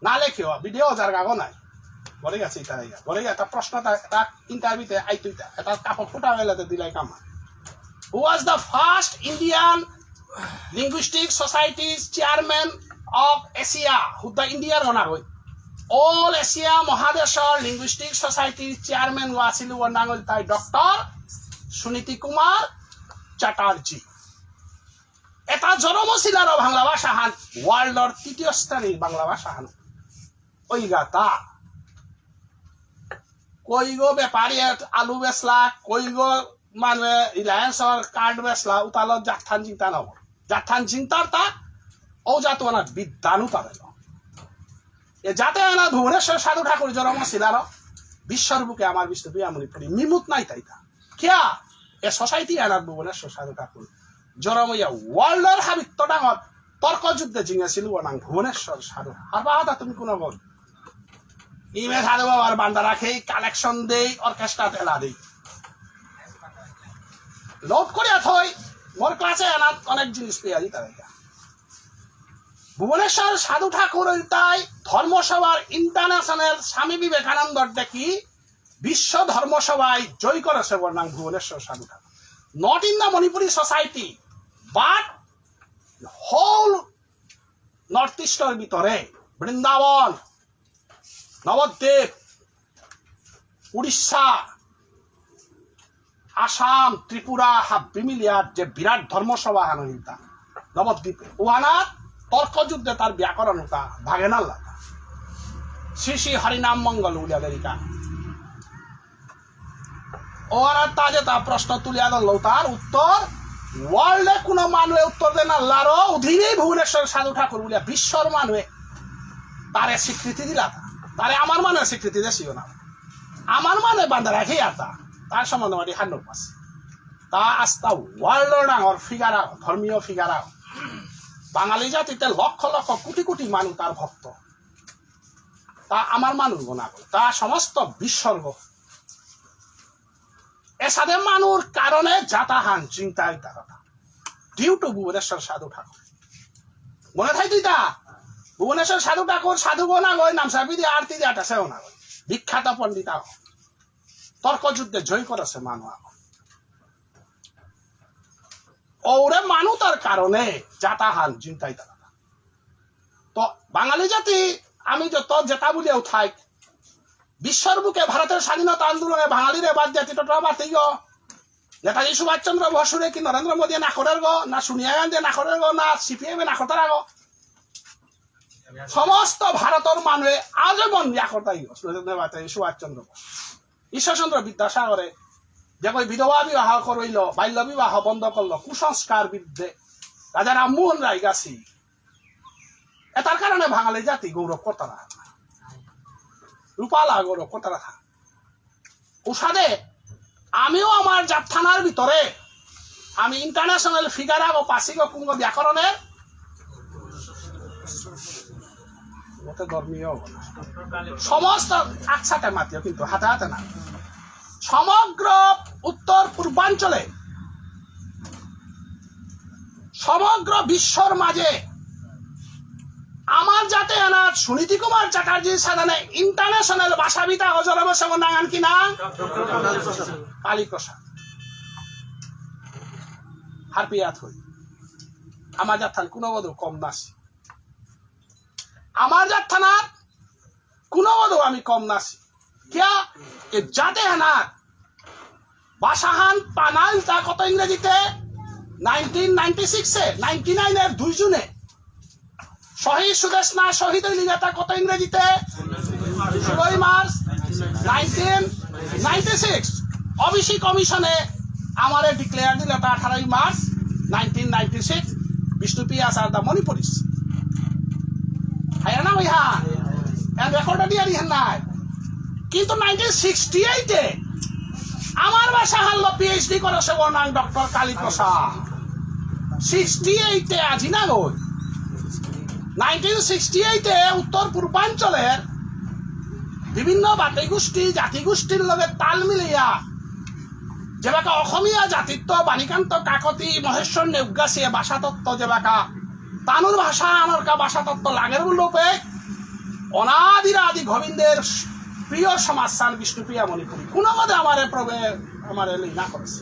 না লেখিও, ভিডিও যার গাগো নাই। বলে গেছে ইতারা ইয়া। বলে গেছে, একটা প্রশ্ন তা, তা ইন্টারভিউতে আইতো ইতা। এটা কাপড় ফুটা হইলে তো দিলাই কামা। Who was the first Indian Linguistic Society's chairman of Asia? হুদ্দা ইন্ডিয়ার অনা হই। All Asia মহাদেশর Linguistic Societyর চেয়ারম্যান ওয়াসিল ওয়ানাঙ্গল তাই ডক্টর সুনীতি কুমার চ্যাটার্জি। এটা জরমশিলার বাংলা ভাষা হান, ওয়ার্ল্ডর তৃতীয় শ্রেণীর বাংলা ভাষা হান। ওই গাতা। কইগো ব্যাপারী আলু বেচলা, কইগো মানে রিলায়েন্সর কার্ড বেচলা, উতালো জাতহান চিন্তা নগর। জাতহান চিন্তার তা, ও জাত ওনা বিদ্যান উতারেল। এ জাতে এনা ভুবনেশ্বর সাধু ঠাকুর জরমশিলার। বিশ্বর বুকে আমার বিষ্ণুপ্রিয়া মণিপুরী মিমুত নাই তাইতা। কিয়া? এ সোসাইটি আনার ভুবনেশ্বর সাধু ঠাকুর। জরমইয়া ওয়ার্ল্ডর হাবিত্ত ডাঙর তর্ক যুদ্ধে জিঙেছিল ওনাং ভুবনেশ্বর সাধু। আর বাদা তুমি কোনো বল? ইমে সাধু বাবার বান্দা রাখেই, কালেকশন দেই, অর্কেস্ট্রা তেলা দেই। লোড করিয়া থই, মোর ক্লাসে আনাত অনেক জিনিস পেয়ে আজি তারা। ভুবনেশ্বর সাধু ঠাকুর ইলতাই ধর্মসভার ইন্টারন্যাশনাল স্বামী বিবেকানন্দর দেখি বিশ্ব ধর্মসভায় জয় করেছে ওর নাম ভুবনেশ্বর সাধু ঠাকুর। Not in the Manipuri society, but whole north store ভিতরে বৃন্দাবন, নবদ্বীপ, উড়িষ্যা, আসাম, ত্রিপুরা হাব্বি মিলিয়া যে বিরাট ধর্মসভা হান হইতা নবদ্বীপে, ওহানাত তর্কযুদ্ধে তার ব্যাকরণ হতা ভাগেনাল্লা। শ্রী শ্রী হরিনাম মঙ্গল উলিয়া দেরিকা। ওহানাত তা যে তা প্রশ্ন তুলিয়া ধরল, তার উত্তর ওয়ার্ল্ডে কোনো মানুষে উত্তর দেন আল্লাহরও অধীনেই ভুবনেশ্বর সাধু ঠাকুর বলিয়া বিশ্বর মানুষে তারে স্বীকৃতি দিলা। তা তারে আমার মানে স্বীকৃতি দেসিও না। আমার মানে বান্দা রাখি আর তা তার সম্বন্ধে মানে হান্ড্রেড পার্সেন্ট। তা আস্তা ওয়ার্ল্ড ডাঙর ফিগার আগ, ধর্মীয় ফিগার আগ। বাঙালি জাতিতে লক্ষ লক্ষ কোটি কোটি মানুষ তার ভক্ত। তা আমার মানুষ গোনা করে, তা সমস্ত বিশ্বর্গ। এসাদে মানুষ কারণে জাতাহান চিন্তায় তারা ডিউ টু ভুবনেশ্বর সাধু ঠাকুর। মনে থাই তুই তা ভুবনেশ্বর সাধু ঠাকুর সাধু গোনা গয় নাম সাবি দিয়ে আরতি দিয়ে আটাসেও না গয়। বিখ্যাত পণ্ডিত আগ। তর্কযুদ্ধে জয় করেছে মানু আগ। ওরে মানু তার কারণে জাতাহান চিন্তায় তারা। তো বাঙালি জাতি আমি যত যেতা বুলিয়াও থাই, বিশ্বর বুকে ভারতের স্বাধীনতা আন্দোলনে বাঙালিরে বাদ জাতি টোটা বাতিগ। নেতাজি সুভাষচন্দ্র বসুরে কি নরেন্দ্র মোদী না করের গো, না সোনিয়া গান্ধী না করের গো, না সিপিএম না করতারা গো। সমস্ত ভারতর মানুষে আজীবন ইয়া করতাই গো, নেতাজি সুভাষচন্দ্র বসু। ঈশ্বরচন্দ্র বিদ্যাসাগরে যে কই বিধবা বিবাহ করইল, বাল্য বিবাহ বন্ধ করলো, কুসংস্কার বিরুদ্ধে রাজা রামমোহন রায় গাছি। এটার কারণে বাঙালি জাতি গৌরব করতারা। রূপালা গৌরব করতারা। উসাদে আমিও আমার জাতথানার ভিতরে আমি ইন্টারন্যাশনাল ফিগার আগো পাসিগো কুঙ্গ ব্যাকরণের মতে ধর্মীয় সমস্ত একসাথে মাতিও কিন্তু হাতে হাতে না। সমগ্র উত্তর পূর্বাঞ্চলে সমগ্র বিশ্বর মাঝে আমার জাতে আনা সুনীতি কুমার চ্যাটার্জি সাদানে ইন্টারন্যাশনাল ভাষাবিদ আগ জরম সেবন নাঙান কি না? কালীপ্রসাদ। হারপিয়াত হই। আমার জাতহান কোনো বোধ কম নাসি। আমার জাতহানাত কোনো বোধ আমি কম নাসি। কিয়া? এ জাতে হানাত ভাষাহান পানাইল তা কত ইংরেজিতে? নাইনটিন নাইনটি সিক্স এ, নাইনটি নাইন এর দুই জুনে। শহীদ সুদেষ্ণা শহীদ হইলি যেটা কত ইংরেজিতে? ষোলোই March nineteen ninety six. OBC commission আমারে ডিক্লেয়ার দিল তা আঠারোই March nineteen ninety six, Bishnupriya as the Manipuris। হায়া না ভাই হ্যাঁ? এর রেকর্ড দিয়ে দিয়ে নাই। কিন্তু নাইনটিন সিক্সটি এইটে আমার ভাষাহানলো পিএইচডি করেছে ওর নাম ডক্টর কালীপ্রসাদ। সিক্সটি এইটে আজি না গই। নাইনটিন সিক্সটি এইটে উত্তর পূর্বাঞ্চলের বিভিন্ন জাতিগোষ্ঠী, জাতিগোষ্ঠীর লগে তাল মিলিয়া যেবাকা অসমীয়া জাতিত্ব বাণীকান্ত কাকতি মহেশ্বর নেওগা সিয়ে ভাষাতত্ত্ব যেবাকা তানুর ভাষা আনরকা ভাষাতত্ত্ব লাগের বুলপে অনাদির আদি গোবিন্দের প্রিয় সমাজহান বিষ্ণুপ্রিয়া মণিপুরী। কোনো মতে আমারে প্রভে আমারে লীলা করেছে।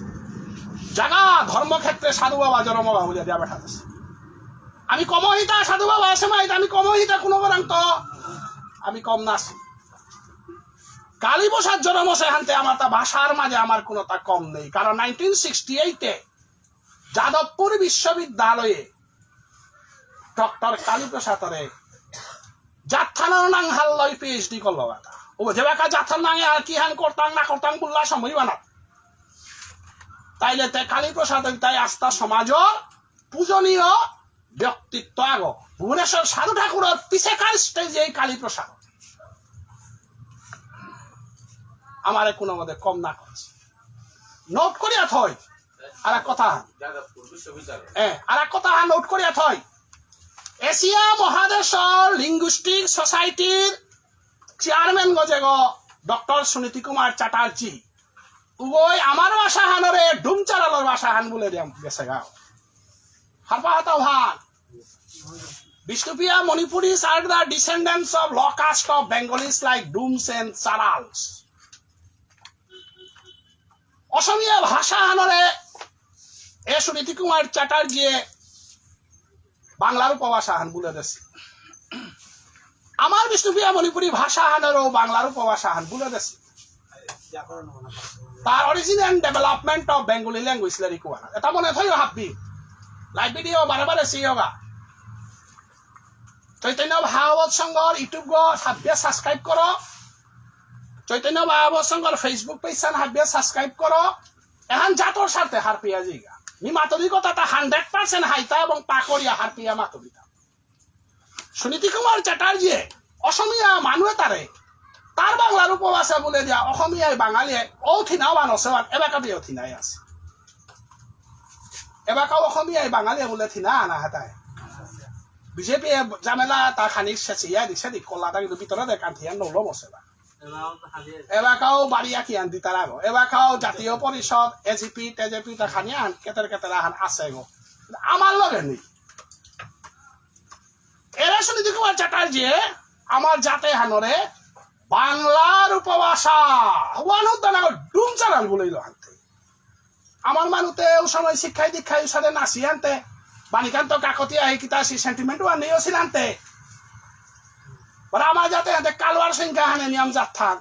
জাগা ধর্মক্ষেত্রে সাধু বাবা জরম বাবা বুলিয়া দিয়া বেঠা আছে। আমি কম হিতা সাধু বাবা আছে মাইত, আমি কম হিতা কোনো বরাং তো আমি কম নাসি। কালীপ্রসাদ জরম আছে হানতে আমার তা ভাষার মাঝে আমার কোনো তা কম নেই, কারণ নাইনটিন সিক্সটি এইটে যাদবপুর বিশ্ববিদ্যালয়ে ডক্টর কালীপ্রসাদরে জাতহানর নাঙহানলো পিএইচডি করলো কথা। ও যেবাকা জাতহান নাঙে আর কি হান করতাং না করতাং বুললা সময় বানা। তাইলে তে কালীপ্রসাদ তাই আস্থা সমাজর পূজনীয় ব্যক্তিত্ব আগ। ভুবনেশ্বর সাধু ঠাকুরর পিছেকার স্টেজে এই কালীপ্রসাদ। আমারে কোনো মতে কম না করেছে। নোট করিয়া থই। আর এক কথা, এ, আর এক কথা নোট করিয়া থই। এশিয়া মহাদেশর লিঙ্গুইস্টিক সোসাইটির চেয়ারম্যান গজেগ ডক্টর সুনীতি কুমার চ্যাটার্জি উগই আমার ভাষা হানরে ডুমচারালর ভাষা হান বলে দিয়া গেছে গাও। হারপা হাতাও হান। Bishnupriya Manipuris are the descendants of low caste of Bengalis like Dums and Charals. Asamiya ভাষা হানরে এ সুনীতি কুমার চ্যাটার্জিয়ে বাংলার উপভাষা হান বলে দেসি। আমার বিষ্ণুপ্রিয়া মণিপুরী ভাষা হানরও বাংলার উপভাষা হান বলে দেসি। তার Origin and Development of Bengali Language লেরিক ওয়ান। এটা মনে থইও হাব্বি। লাইভ ভিডিও বারে বারে সিওগা। চৈতন্য ভাগবত সংঘর YouTube গো হাবিয়ে সাবস্ক্রাইব করো। চৈতন্য ভাগবত সংঘর Facebook পেজ হান হাবিয়ে সাবস্ক্রাইব করো। এহান জাতর স্বার্থে হারপিয়া জিগা। মি মাতুরি কথাটা হান্ড্রেড পার্সেন্ট হাইতা এবং পাকরিয়া হারপিয়া মাতুরিতা। সুনীতি কুমার চ্যাটার্জিয়ে অসমীয়া মানুয়ে তারে তার বাংলার উপভাষা বলে দিয়া অসমীয়ায় বাঙালিয়ে ও থিনা ওয়ান অসে ওয়ান এবাকা বিয়ে থিনাই আছে। এবাকাও অসমীয়ায় বাঙালিয়ে বলে থিনা আনা হাতায়। বিজেপি এ ঝামেলা তা খানি শেষিয়া দিছে দি কলা তা কিন্তু ভিতরে দেখান থিয়া নলো বসে বা। এবাকাও বাড়িয়া কি আন দিতারা গো। এবাকাও জাতীয় পরিষদ, এজিপি, টেজেপি তা খানি আন কেতের কেতের আহান আছে গো। আমার লগে নেই। এরা সুনীতি কুমার চ্যাটার্জি আমার জাতে হানরে বাংলার উপভাষা ওয়ান হতো না ডুম চালাল বলেইল হানতে। আমার মানুতে ও সময় শিক্ষাই দীক্ষাই উসাদে নাসি আনতে বানিকান্ত কাকতি আহি কিতা সি সেন্টিমেন্ট ওয়ান নেই ওসিল আনতে। ওরা আমার জাতে আনতে কালওয়ার সিংহ হানে নিয়ম জাত থান।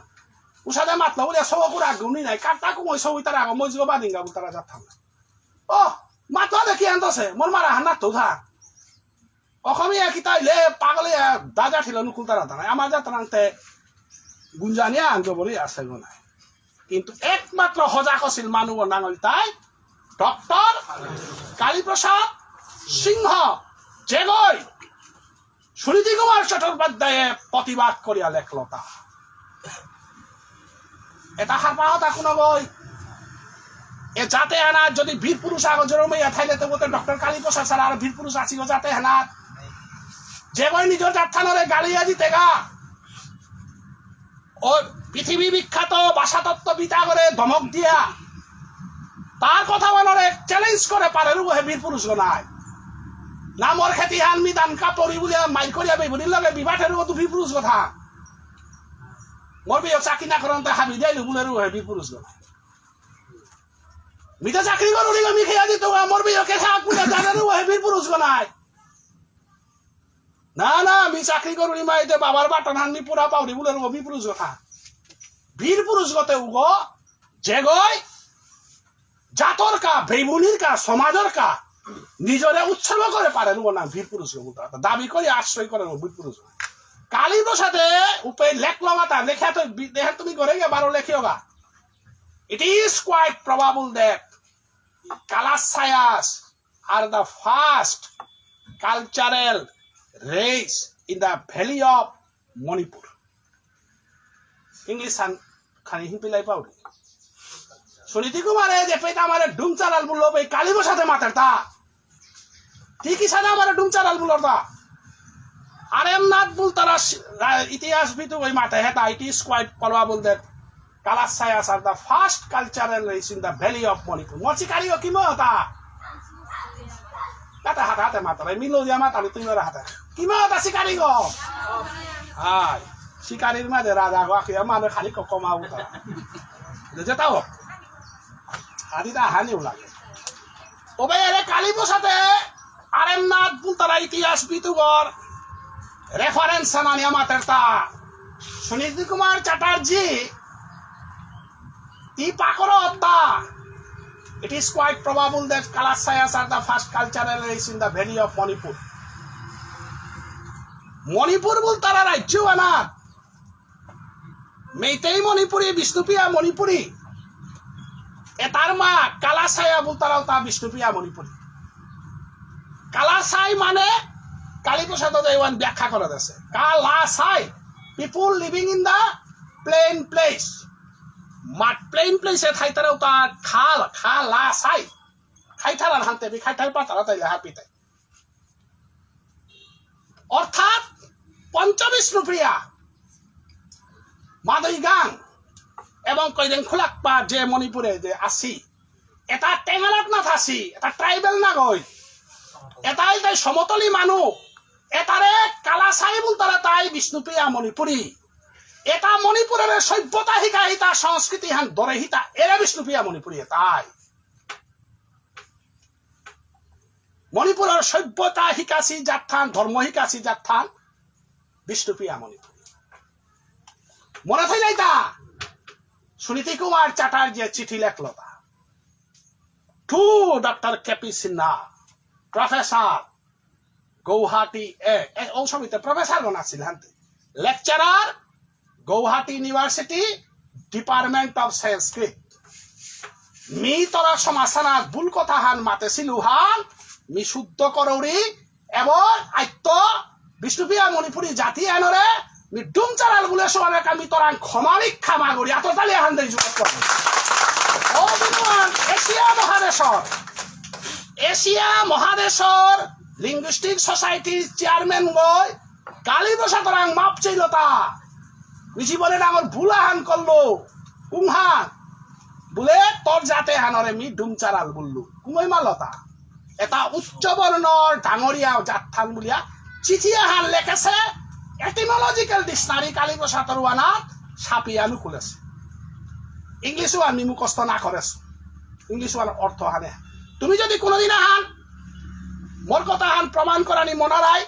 উসাদে মাতলো বলে সৌ কুরা গুনি নাই। কাটা কুমই সৌ ইতারা আগো মজিও বাদিঙ্গা বুতারা জাত থান। ও, মাতলো দেখি আনতো সে। মোর মারা হান না তো থা। অসমীয়া কিতা ইলে পাগলে দাজা ঠিল নুকুলতারা তারা। আমার জাত থানতে গুঞ্জানিয়া আনতো বলে আসে গো নাই। কিন্তু একমাত্র হজাক আছিল মানু নাঙল তাই ডক্টর কালীপ্রসাদ সিংহ যেগই সুনীতি কুমার চট্টোপাধ্যায়ে প্রতিবাদ করিয়া লেখলতা। এটা হারপাওতা কোনো গই। এ জাতে আনা যদি বীর পুরুষ আগ জরমে ইয়া থাইলে তো বলতে ডক্টর কালীপ্রসাদ স্যার আর বীর পুরুষ আসিল জাতে আনা। যে গই নিজের জাতহানরে গালিয়া দিতে গা। ও পৃথিবী বিখ্যাত ভাষাতত্ত্ববিদ আগরে ধমক দিয়া তার কথা বানরে চ্যালেঞ্জ করে পারের উহে বীর পুরুষ গো নাই। না মোর খেতি হান মি দান কাপড়ি বুলিয়া মাইর করিয়া বেবুনির লগে বিবাহের উহে বীর পুরুষ কথা। মোর বিয়ে চাকরি না করন তো হাবি দিয়াইলু বুলের উহে বীর পুরুষ গো নাই। মি তো চাকরি করুনি গো মি খেয়া দিত গো, মোর বিয়ে কে থাক বুলে জানার উহে বীর পুরুষ গো নাই। না, না, মি চাকরি করুনি মাইতে বাবার বাটন হান মি পুরা পাউরি বুলের উহে বীর পুরুষ কথা। বীর পুরুষ গতে উগো, যেগই জাতর কা, বেবুনির কা, সমাজর কা, নিজরে উৎসর্গ করে পারের উগো না বীর পুরুষ গো বুলতা। দাবি করে আশ্রয় করে বীর পুরুষ। কালীপ্রসাদে উপে লেখলো মাতা, লেখা তো বি-, দেখে তুমি ঘরে গিয়ে বারো লেখিও গা। It is quite probable that Kalassayas are the first cultural race in the valley of Manipur. English হান খানি হিম পিলাই পাউরি। সুনীতি কুমারে যে পেটা আমারে ডুম চালাল বুললো বে কালীপ্রসাদে মাতের তা। ঠিক ইসাদে আমারে ডুম চালাল বুলর তা। আর এম নাথ বুলতারা সি-, রা-, ইতিহাস বিতু ওই মাতে হেতা, it is quite probable that Kalassayas are the first cultural race in the valley of Manipur. মোর শিকারি ও কিমো হতা? তাতে হাতে হাতে মাতালে, মিলো দিয়া মাতালে, তুমি ওরা হাতে। কিমো হতা শিকারি গো? হাই, শিকারির মাঝে রাজা গো, আখিয়া মানে খালি ক-, কমা উতা। যেটা হোক। আদি তা হানিও লাগে। ওবে এরে কালীপ্রসাদে আর এম নাথ বুলতারা ইতিহাস বিতুগর রেফারেন্স সানানিয়া মাতেরতা। সুনীতি কুমার চ্যাটার্জি তি পাকর হত্যা। It is quite probable that Kalassayas are the first cultural race in the valley of Manipur. Manipur বুলতারা রাজ্য আনা মেইতেই মণিপুরী, বিষ্ণুপ্রিয়া মণিপুরী। এতার মা কালাসায়া বুলতারাও তা বিষ্ণুপ্রিয়া মণিপুরী। কালাসাই মানে কালীপ্রসাদ দেওয়ান ব্যাখ্যা করে দেছে। কালাসাই, people living in the plain place. মাত প্লেন প্লেসে থাইতারা উতা খাল, খালা সাই। খাইতারা হানতে বি খাইতাই পাতারা তাইলে হারপিতাই। অর্থাৎ পঞ্চবিষ্ণুপ্রিয়া, মাদই গাং এবং কৈরেং খুলাকপা যে মণিপুরে যে আসি, এটা টেঙালাত না থাসি, এটা ট্রাইবেল না গই, এটাই তাই সমতলী মানু, এটারে কালাসাই বুলতারা তাই বিষ্ণুপ্রিয়া মণিপুরী। এটা মণিপুরের সভ্যতা হিকাইতা, সংস্কৃতি হান ধরে হিতা, এরে বিষ্ণুপ্রিয়া মণিপুরী এটাই। মণিপুরের সভ্যতা হিকাসি জাতহান, ধর্ম হিকাসি জাতহান, বিষ্ণুপ্রিয়া মণিপুরী। মনে থাইলাইতা, সুনীতি কুমার চ্যাটার্জি চিঠি লেখলতা। To doctor K P Sinha, professor, Gauhati, এ, এ, ও সময়তে প্রফেসর বানাসিল হানতে। Lecturer, Gauhati university, department of Sanskrit. মি তোরা সমাজহানাত ভুল কথা হান মাতেসিলু হান, মি শুদ্ধ করৌরি, এবং আইত্ত বিষ্ণুপ্রিয়া মণিপুরী জাতি এনরে, মি ডুমচারাল বুলে সমানে আমি তোরাং ক্ষমারি ক্ষমা করি, আত তালি হান দেই জুয়াত করি। ও বিনুয়ান, এশিয়া মহাদেশর, এশিয়া মহাদেশর লিঙ্গুইস্টিক সোসাইটির চেয়ারম্যান গই, কালীপ্রসাদ রাং মাপ চাইলতা। মি জীবনে ডাঙর ভুল আহান করলো। কুংহান? বুলে, তোর জাতে হানরে মি ডুমচারাল বুললু। কুমই মালতা। এটা উচ্চ বর্ণর ডাঙরিয়া জাতহান বুলিয়া চিঠি আহান লেখেসে, এটিমোলজিক্যাল ডিকশনারি কালীপ্রসাদর ওয়ানাত ছাপিয়া নুকুলেসে। ইংলিশ ওয়ান মি মুখস্থ না করেস। ইংলিশ ওয়ান অর্থ হানে। তুমি যদি কোনোদিন আহান, মোর কথা হান প্রমাণ করানি মনারাই,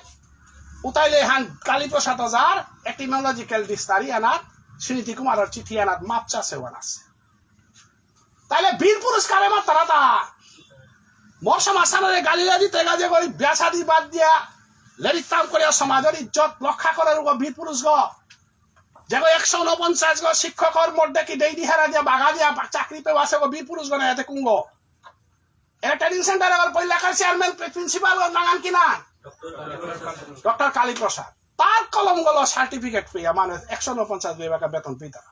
উতাইলে হান কালীপ্রসাদ ওঝার এটিমোলজিক্যাল ডিকশনারি আনাত, সুনীতি কুমারর চিঠি আনাত মাপ চাসে ওয়ান আছে। তাইলে বীর পুরুষ কারে মাতারা তা? মোর সমাজ সানরে গালিলা দিতে গাজে করি বিয়া শাদি বাদ দিয়া, লেরিক কাম করিয়া সমাজর ইজ্জত রক্ষা করার গো বীর পুরুষ গো। যে গো একশো ঊনপঞ্চাশ গো শিক্ষকর মধ্যে কি দেই দি হেরা দিয়া বাগা দিয়া বা-, চাকরি পেয়ে আসে গো বীর পুরুষ গো না এতে কুঙ্গো। এ ট্রেনিং সেন্টার এবার পয়লাকার চেয়ারম্যান প্রিন্সিপাল ওর নাঙান কি না? ডক্টর কালীপ্রসাদ। তার কলম গলো সার্টিফিকেট পেয়ে মানে একশো ঊনপঞ্চাশ বেবাকা বেতন পেয়ে তারা।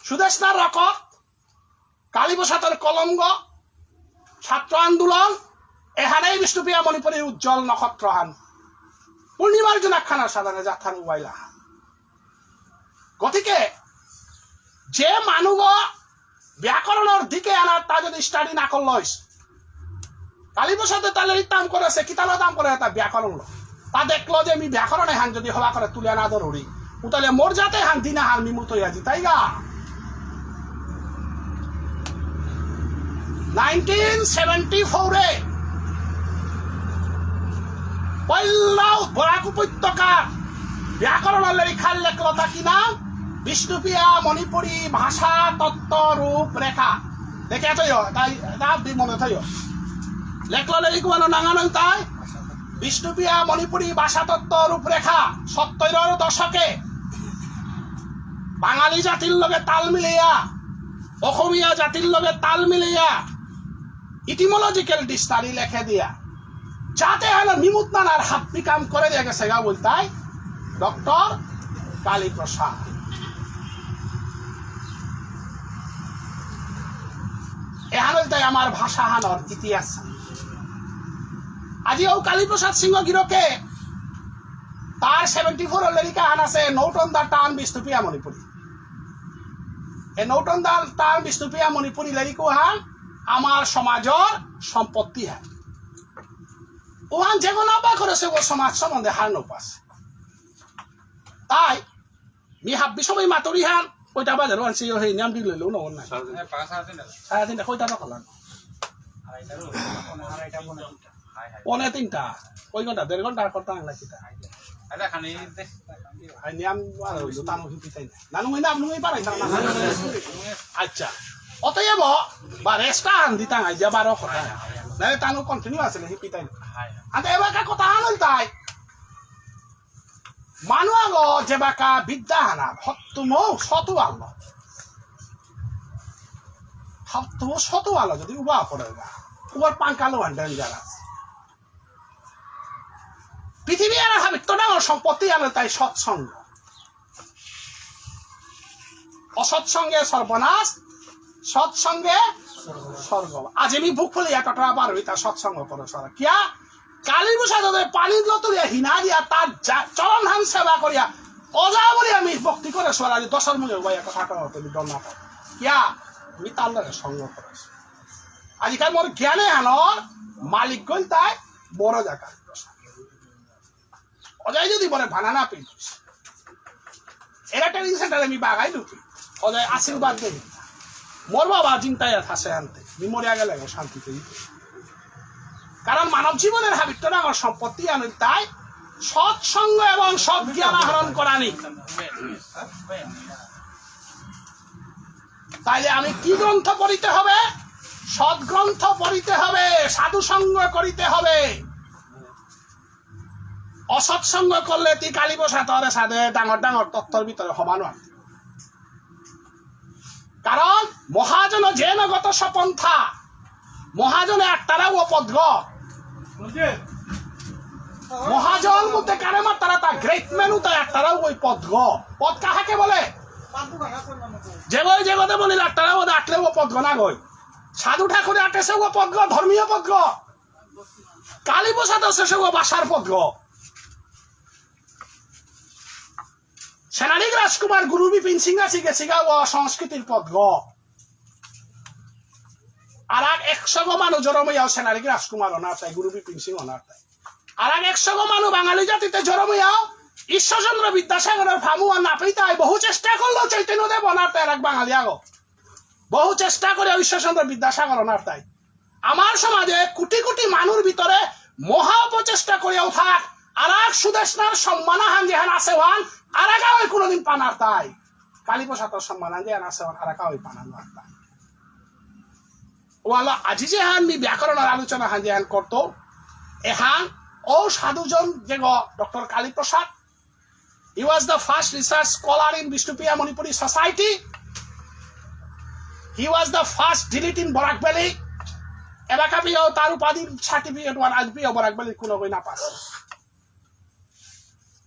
সুদেষ্ণা রকত, কালীপ্রসাদর কলম গ, ছাত্র আন্দোলন, এহানেই বিষ্ণুপ্রিয়া মণিপুরীর উজ্জ্বল নক্ষত্র হান। পূর্ণিমার জন্য খানা সাদানে জাতহান উবাইলা হান। গতিকে যে মানুগ ব্যাকরণর দিকে আনার তা যদি স্টাডি না করলইস, কালীপ্রসাদে তাহলে এই দাম করেছে, কিতালো দাম করে তা ব্যাকরণ লো। তা দেখলো যে আমি ব্যাকরণ এহান যদি হবা করে তুলে না ধরি, উ তাহলে মোর জাতে হান দিনা হান মিমুত হইয়া জিতাইগা। নাইনটিন সেভেন্টি ফোরে পয়লা বরাক উপত্যকা ব্যাকরণ লেখার লেখলতা কি নাম? বিষ্ণুপ্রিয়া মণিপুরী ভাষা তত্ত্ব রূপরেখা। দেখে তো ইয়ো, তাই তা দি মনে থাইও। লেখল লেরিক মানে নাঙানো তাই বিষ্ণুপ্রিয়া মণিপুরী ভাষা তত্ত্ব রূপরেখা সত্তরর দশকে বাঙালি জাতির লগে তাল মিলিয়া, অসমীয়া জাতির লগে তাল মিলিয়া, ইটিমোলজিক্যাল ডিকশনারি লেখে দিয়া, যাতে হলো মিমুত নানার হাব্বি কাম করে দিয়ে গেছে গা বলতাই ডক্টর কালীপ্রসাদ। এহান হইতাই আমার ভাষাহানর ইতিহাস। আজি ও কালীপ্রসাদ সিংহ গিরকে তার সেভেন্টি ফোর লেরিকা হান আছে, note on the term Bishnupriya Manipuri. A note on the term Bishnupriya Manipuri লেরিক ওহান আমার সমাজর সম্পত্তি হান। ওহান যে কোনো আব্বা করেছে ও সমাজ সম্বন্ধে হার নৌপাস। তাই মি হাব্বি সময় মাতুরি হান, কইটা বাজার ওহান সেই হয়ে নিয়াম দিলে লো না ওহান নাই। সাড়ে তিনটা। সাড়ে তিনটা, কইটা তো খোলা। পৌনে তিনটা। কই ঘন্টা? দেড় ঘন্টা আর করতাম না কিতা? আই নিয়াম আর হইল, তানু হিপি তাই না। নানু হইনা, আপনি হই পারাই না, না, না। আচ্ছা। অতএব, বা রেস্টটা আন দিতাম, আই যে বারো কথা। নাইলে তানু কন্টিনিউ আছে, হিপি তাই না। আচ্ছা, এবার কা কথা আন হইল তাই। মানু আগো যেবাকা বিদ্যা হানা, হত্তুমো সতু আলো। হত্তুমো সতু আলো, যদি উবা করে উবা। উবার পাঙ্কালো হান ডেঞ্জারাস। পৃথিবী আর হাবিত্ত ডাঙর সম্পত্তি আলো তাই সৎসঙ্গ। অসৎসঙ্গে সর্বনাশ, সৎসঙ্গে স্বর্গ। আজি আমি বুক ফুলিয়া টটরা পার হইতা সৎসঙ্গ করো সারা। কিয়া? কালী প্রসাদ ওদের পানি লতুলিয়া হিনা দিয়া তার যা-, চরণ হান সেবা করিয়া অজা বলি আমি ভক্তি করে সারা আজি দশর মুখে উবাইয়া কথা কওয়া তুমি ডর না পাও। কিয়া? আমি তার লগে সঙ্গ করেছি। আজিকাল মোর জ্ঞানে হানর মালিক গইল তাই বড় জায়গা। অজয় যদি বলে বানানা পেয়ে এরা ট্রেনিং সেন্টারে আমি বাগাই লুকি। অজয় আশীর্বাদ দেই। মোর বাবা চিন্তায় আছে আনতে। মি মরিয়া গেলে শান্তিতে দিতে। কারণ মানব জীবনের হাবিত্ত ডাঙর সম্পত্তি আনল তাই সৎসঙ্গ এবং সৎ জ্ঞান আহরণ করানি। তাইলে আমি কি গ্রন্থ পড়িতে হবে? সৎগ্রন্থ পড়িতে হবে, সাধু সঙ্গ করিতে হবে। অসৎসঙ্গ করলে তি কালী প্রসাদরে সাদে ডাঙর ডাঙর তত্ত্বর ভিতরে হবা নোয়ার। কারণ মহাজন যেন গত সপন্থা, মহাজনে আট্টারা ও পদগ। মহাজন মুতে কারে মাত্তারা তা গ্রেট ম্যান উতা আট্টারা ওই পদগ। পদ কাহাকে বলে? যেগই যেগতে বলিল আট্টারা ও আটলে ও পদগ না গই। সাধু ঠাকুরে আটেসে ও পদগ, ধর্মীয় পদগ। কালী প্রসাদ আছে সে ও ভাষার পদগ। সেনারিক রাজকুমার গুরু বিপিন সিং আছে গেছিগা ও সংস্কৃতির পদগ। আর আর একশো গো মানু জরমইয়াও সেনারিক রাজকুমার অনার তাই, গুরু বিপিন সিং অনার তাই। আর আর একশো গো মানু বাঙালি জাতিতে জরমইয়াও ঈশ্বরচন্দ্র বিদ্যাসাগরের ফামুয়া না পেইতাই বহু চেষ্টা করলো চৈতন্যদেব অনার তাই আর এক বাঙালি আগো। বহু চেষ্টা করে ঈশ্বরচন্দ্র বিদ্যাসাগর অনার তাই। আমার সমাজে কোটি কোটি মানুর ভিতরে মহা অপচেষ্টা করিয়াও থাক, আর এক সুদেষ্ণার সম্মানাহান যেহান আছে ওহান, আর এক ওই কোনোদিন পানার তাই। কালীপ্রসাদর সম্মানাহান যেহান আছে ওহান, আর এক ওই পানার তাই। ওয়ালা আজি যেহান মি ব্যাকরণর আলোচনাহান যেহান করতো, এহান ও সাধুজন যেগ ডক্টর Kaliprasad, He was the first research scholar in Bishnupriya Manipuri Society. He was the first D.Litt in Barak Valley. এবাকা পিয়াও তার উপাধি সার্টিফিকেট ওয়ান আজ পিয়াও বরাক ভ্যালির কোনো বই না পাস।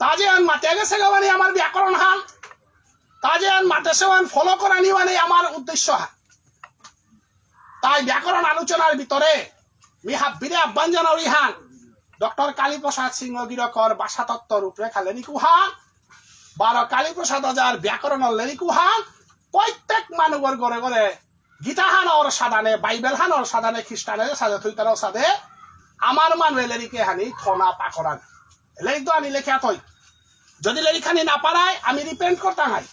তাজে আন মাতে গেছে গাওয়ানি আমার ব্যাকরণ হান। তাজে আন মাতে সেওয়ান ফলো করানি মানে আমার উদ্দেশ্য হান। তাই ব্যাকরণ আলোচনার ভিতরে মি হাব্বিরে আহ্বান জানাউরি হান, ডক্টর কালীপ্রসাদ সিংহ গিরকর ভাষাতত্ত্ব রূপরেখা লেরিকু হান, বারো কালীপ্রসাদ ওঝার ব্যাকরণ লেরিকু হান, প্রত্যেক মানুষর ঘরে ঘরে গীতা হানর সাদানে, বাইবেল হানর সাদানে, খ্রিস্টানের সাদে, থইতারও সাদে, আমার মানুষ লেরিকে হানি থনা পাকরান। লেরিক তো আনি লেখা থই। যদি লেরিক হানি না পারায়, আমি রিপেন্ট করতাম হাই।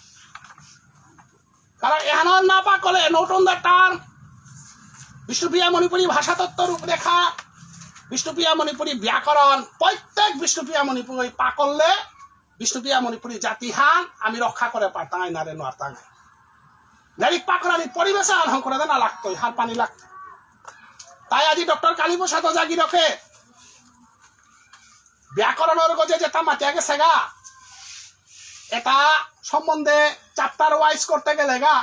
কারণ এহানর না পাকলে, note on the term, Bishnupriya মণিপুরী ভাষাতত্ত্ব রূপরেখা, বিষ্ণুপ্রিয়া মণিপুরী ব্যাকরণ, প্রত্যেক বিষ্ণুপ্রিয়া মণিপুরী পাকলে, বিষ্ণুপ্রিয়া মণিপুরী জাতি হান আমি রক্ষা করে পারতাম, নারে নোয়ারতাম। লেরিক পাকরানি পরিবেশ আন হং করে দেনা লাগতই, হার পানি লাগতই। তাই আজি ডক্টর কালীপ্রসাদ ওঝা গিরকে ব্যাকরণর গজে যেটা মাতিয়া গেছে গা, এটা সম্বন্ধে চ্যাপ্টার ওয়াইজ করতে গেলে গা,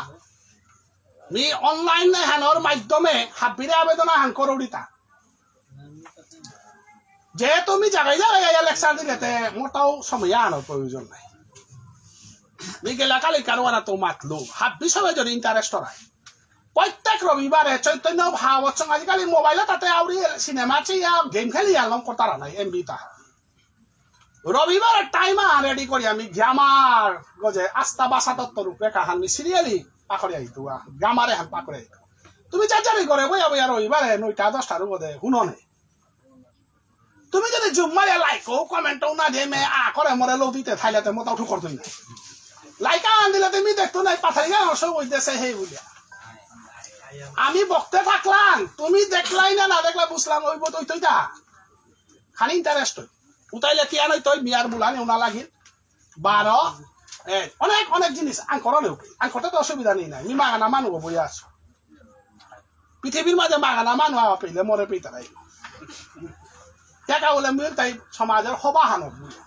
মি অনলাইন এহানর মাধ্যমে হাব্বিরে আবেদন আহান করুরিতা। যেহেতু মি জাগায় জাগায় লেকচার দিলেতে মোটাও সময় আনার প্রয়োজন নাই। মি গেলা কালি কারো আনা তো মাতলু, হাব্বি সবাই যদি ইন্টারেস্ট হয়। প্রত্যেক রবিবারে চৈতন্য ভাগবত সংঘ, আজিকালি মোবাইলে তাতে আউরি সিনেমা চেয়া গেম খেলি আলম করতারা নাই, এমবি তা। রবিবারে টাইম রেডি করি আমি গ্রামার গজে আস্তা ভাষাতত্ত্ব রূপরেখা হান মি সিরিয়ালি পাকরে আইতু, গ্রামারে হান পাকরে আইতু। তুমি চাচারি করে বইয়া বইয়া রবিবারে নয়টা দশটার উপরে হুনো নে। তুমি যদি জুম মারিয়া লাইকও কমেন্টও না দিয়ে মে আ করে মরে লো দিতে থাইলে তে মোটা উঠু করতুই না। লাইক আন দিলে তুমি দেখতো নাই পাথারি গান সব ওই দেশে হেই বলিয়া। আমি বকতে থাকলাম, তুমি দেখলাই না, না দেখলা বুঝলাম ওই বোধ ওইতই দা। খালি ইন্টারেস্ট হই। উতাইলে তিয়ান হইতই মিয়ার বুলানি ওনা লাগিল। বারো, এ, অনেক, অনেক জিনিস আঙকরণে উঠে। আঙকরতে তো অসুবিধা নেই নাই। মি মাগানা মানু বইয়া আছো। পৃথিবীর মাঝে মাগানা মানু আওয়া পেলে মরে পেতে নাই। টাকা বলে মিল তাই সমাজের হবা হানো বুঝে।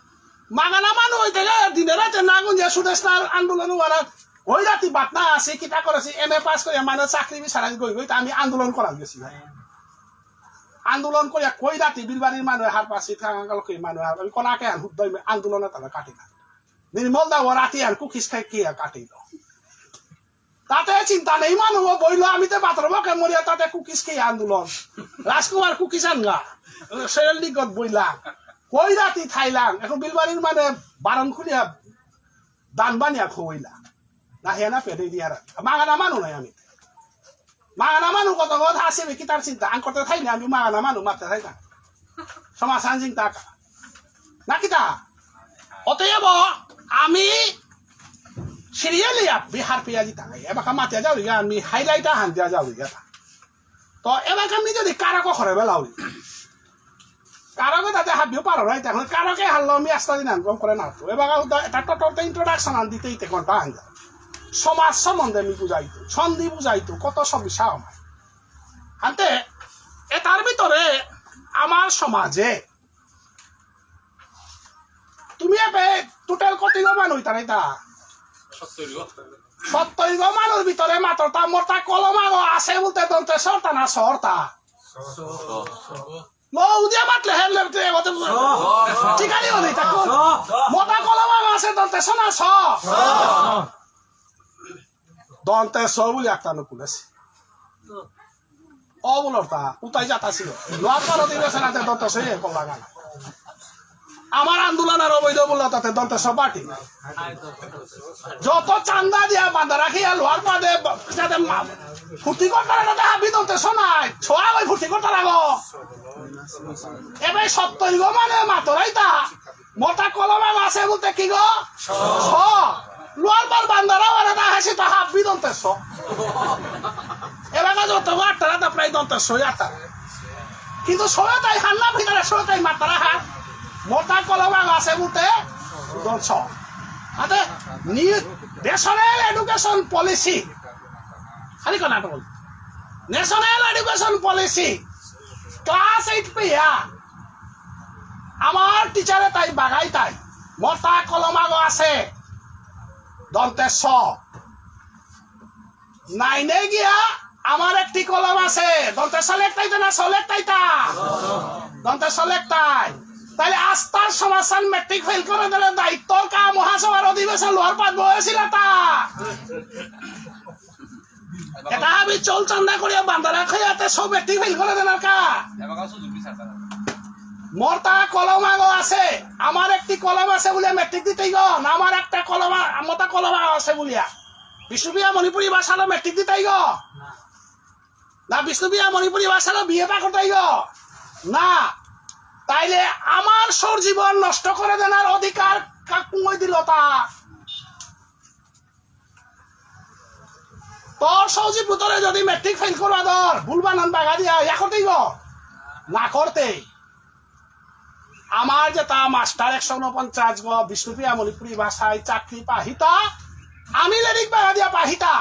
মাগানা মানু হইতে গেলে দিনে রাতে না গুঞ্জে সুদেষ্ণার আন্দোলন ওরা ওই রাতি বাত না আসি, কিতা করেছি, এম এ পাস করে মানে চাকরি বিচারা গই গই, তা আমি আন্দোলন করা গেছি ভাই। আন্দোলন করিয়া কই রাতি বিলবাড়ির মানুষ হার পাসি, থাঙ্গাল কই মানুষ হার, আমি কোনাকে আর হুদ্দই আন্দোলনে তাহলে কাটি না। নির্মল দা ও রাতি আর কুকিস খাই কি আর কাটিল। তাতে চিন্তা নেই মানু, ও বইল, আমি তো বাথরুমে কে মরিয়া, তাতে কুকিজ খেয়ে আন্দোলন। রাজকুমার কুকিজ আনগা। সেরেল দিগত বইলা। কই রাতি থাইলাম। এখন বিলবাড়ির মানে বারণ খুলিয়া দান বানিয়া খুইলা। না হে না পেটে দিয়া রাখ। মাগানা মানু নাই আমি। মাগানা মানু কত কথা আছে, আমি কিতার চিন্তা। আং করতে থাই না, আমি মাগানা মানু মারতে থাই না। সমাজ আনজিং তাকা। না কিতা? অতএব আমি সিরিয়ালি বিহার পেয়া জিতা নাই। এবাকা মাতিয়া যাও ইয়া, আমি হাইলাইট আহান দিয়া যাও ইয়া। তো এবাকা আমি যদি কারক করে বেলাও। কারকে তাতে হাবিও পারো রাইতা। এখন কারকে হারলো আমি আস্তা দিন আনকম করে না তো। এবাকা উদা-, এটা তো তোর ইন্ট্রোডাকশন আন দিতে দিতে ঘন্টা আন যায়। সমাজ সম্বন্ধে আমি বুঝাইতো, সন্ধি বুঝাইতো, কত সব বিষয় আমার। আনতে এটার ভিতরে আমার সমাজে তুমি এবে টোটাল কত গো মানু ইতার ইতা? সত্তর গো মানুর ভিতরে মাত্র তা মোরতা কলম আগো আছে বলতে দন্ত্য সতা না সরতা? লো উদিয়া মাতলে হেন লেবতে এগোতে ঠিকানি হলে তা কোন? মোরতা কলম আগো আছে দন্ত্য স না স? দন্ত্য স বলে একটা নুকুল আছে। অবলতা, উতাই যাতা ছিল। লোয়ার পাড়া দিবে সেনাতে দন্ত্য স ইয়ে করলা গান। আমার আন্দোলন আর অবৈধ বললো তাতে দন্ত্য স পার্টি। যত চান্দা দিয়া বান্দা রাখিয়া লোয়ার পাড়ে ব-, যাতে মা-, ফুর্তি করতে লাগে তাতে হাবি দন্ত্য স নাই। ছোয়া ওই ফুর্তি করতে লাগো। এবার সত্তর গো মানে মাতরাইতা। মোরতা কলম আগো আছে বলতে কি গো? স। স। লোয়ার পাড় বান্দারা ওরা তা হাসি তা হাবি দন্ত্য স। এলাকা যত গো আটটা রাতা প্রায় দন্ত্য স আটটা। কিন্তু সবাই তাই হান্না ভিতরে সবাই তাই মাত্রা হাত। মোরতা কলম আগো আছে বলতে দন্ত্য স। আতে নি-, ন্যাশনাল এডুকেশন পলিসি। খালি Karnataka. National education policy. Class eight পেয়া। আমার টিচারে তাই বাগাই তাই। মোরতা কলম আগো আছে। দন্ত্য স। নাইনে গিয়া আমার একটি কলম আছে। দন্ত্য স লেখতাইতা না স লেখতাইতা? দন্ত্য স লেখতাই। তাহলে আস্থার সমাধান মেট্রিক ফেল করে দিলে দায়িত্বর কা মহাসভার অধিবেশন লোয়ার পাত বয়েছিল তা। এটা আমি চল চান্দা করিয়া বান্দারা খাইয়াতে সব মেট্রিক ফেল করে দেনার কা। মোরতা কলম আগো আছে, আমার একটি কলম আছে বলে মেট্রিক দিতেই গো, না আমার একটা কলম আ-, মোরতা কলম আগো আছে বলিয়া। বিষ্ণুপ্রিয়া মণিপুরী ভাষালো মেট্রিক দিতেই গো। না বিষ্ণুপ্রিয়া মণিপুরী ভাষালো বিএ পাস করতেই গো। না। তাইলে আমার সৌর জীবন নষ্ট করে দেনার অধিকার কাকুময় দিল তা। তোর সৌজি পুতরে যদি মেট্রিক ফেল করা দর, ভুল বানান বাগা দিয়া, ইয়া করতেই গো? না করতে। আমার যেতা মাস্টার একশো ঊনপঞ্চাশ গো, বিষ্ণুপ্রিয়া মণিপুরী ভাষায় চাকরি পাহিতা, আমি লেরিক বাগা দিয়া পাহিতা।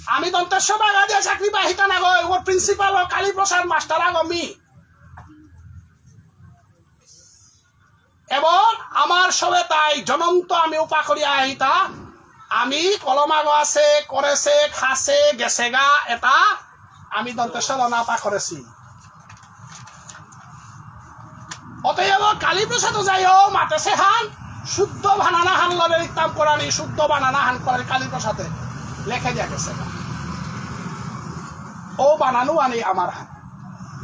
আমি দন্ত্য স বাগা দিয়া চাকরি পাহিতা না গো, ওর প্রিন্সিপাল ও কালীপ্রসাদ মাস্টার আগো মি। এবং আমার সবে তাই জনম তো আমি উপা করিয়া আহিতা, আমি কলম আগো আছে, করেছে, খাসে, গেছেগা, এটা আমি দন্ত্য স ল না পা করেছি। অতএব কালীপ্রসাদ যাইও মাতেছে হান, শুদ্ধ বানানা হান ললে লিখতাম করানি, শুদ্ধ বানানা হান করে কালীপ্রসাদে লেখে দিয়া গেছে। ও বানানো আনি আমার হান।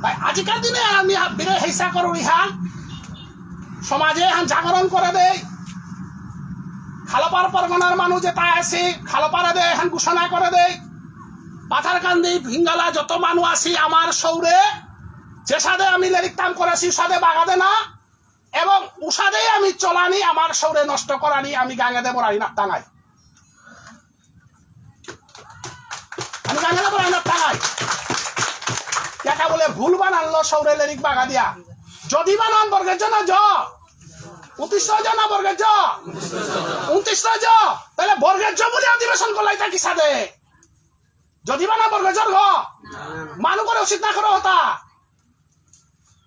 তাই আজিকার দিনে আমি হাবিরে হেসা করুরি হান, সমাজে হান জাগরণ করে দেই। খালপার পরগনার মানুষ যেতা আছে, খালপারে দে হান ঘোষণা করে দেই। পাথারকান্দি, ভিঙ্গালা যত মানুষ আছি আমার সৌরে, যে সাদে আমি লেরিক তাম করেছি, সাদে বাগাদে না, এবং উসাদে আমি চলানি, আমার সৌরে নষ্ট করানি, আমি গাঙেদে বরানি না টাঙাই। আমি জানি না বলে না তাই। কেটা বলে ভুল বানানলো সৌরে লেরিক বাগা দিয়া। যদি বানান বর্গের জন্য জ। উনত্রিশ জ না বর্গের জ? উনত্রিশ জ। তাহলে বর্গের জ বলে অধিবেশন করলাই তা কিসাদে? যদি বানান বর্গের জ গ। মানু করে উচিত না করে হতা।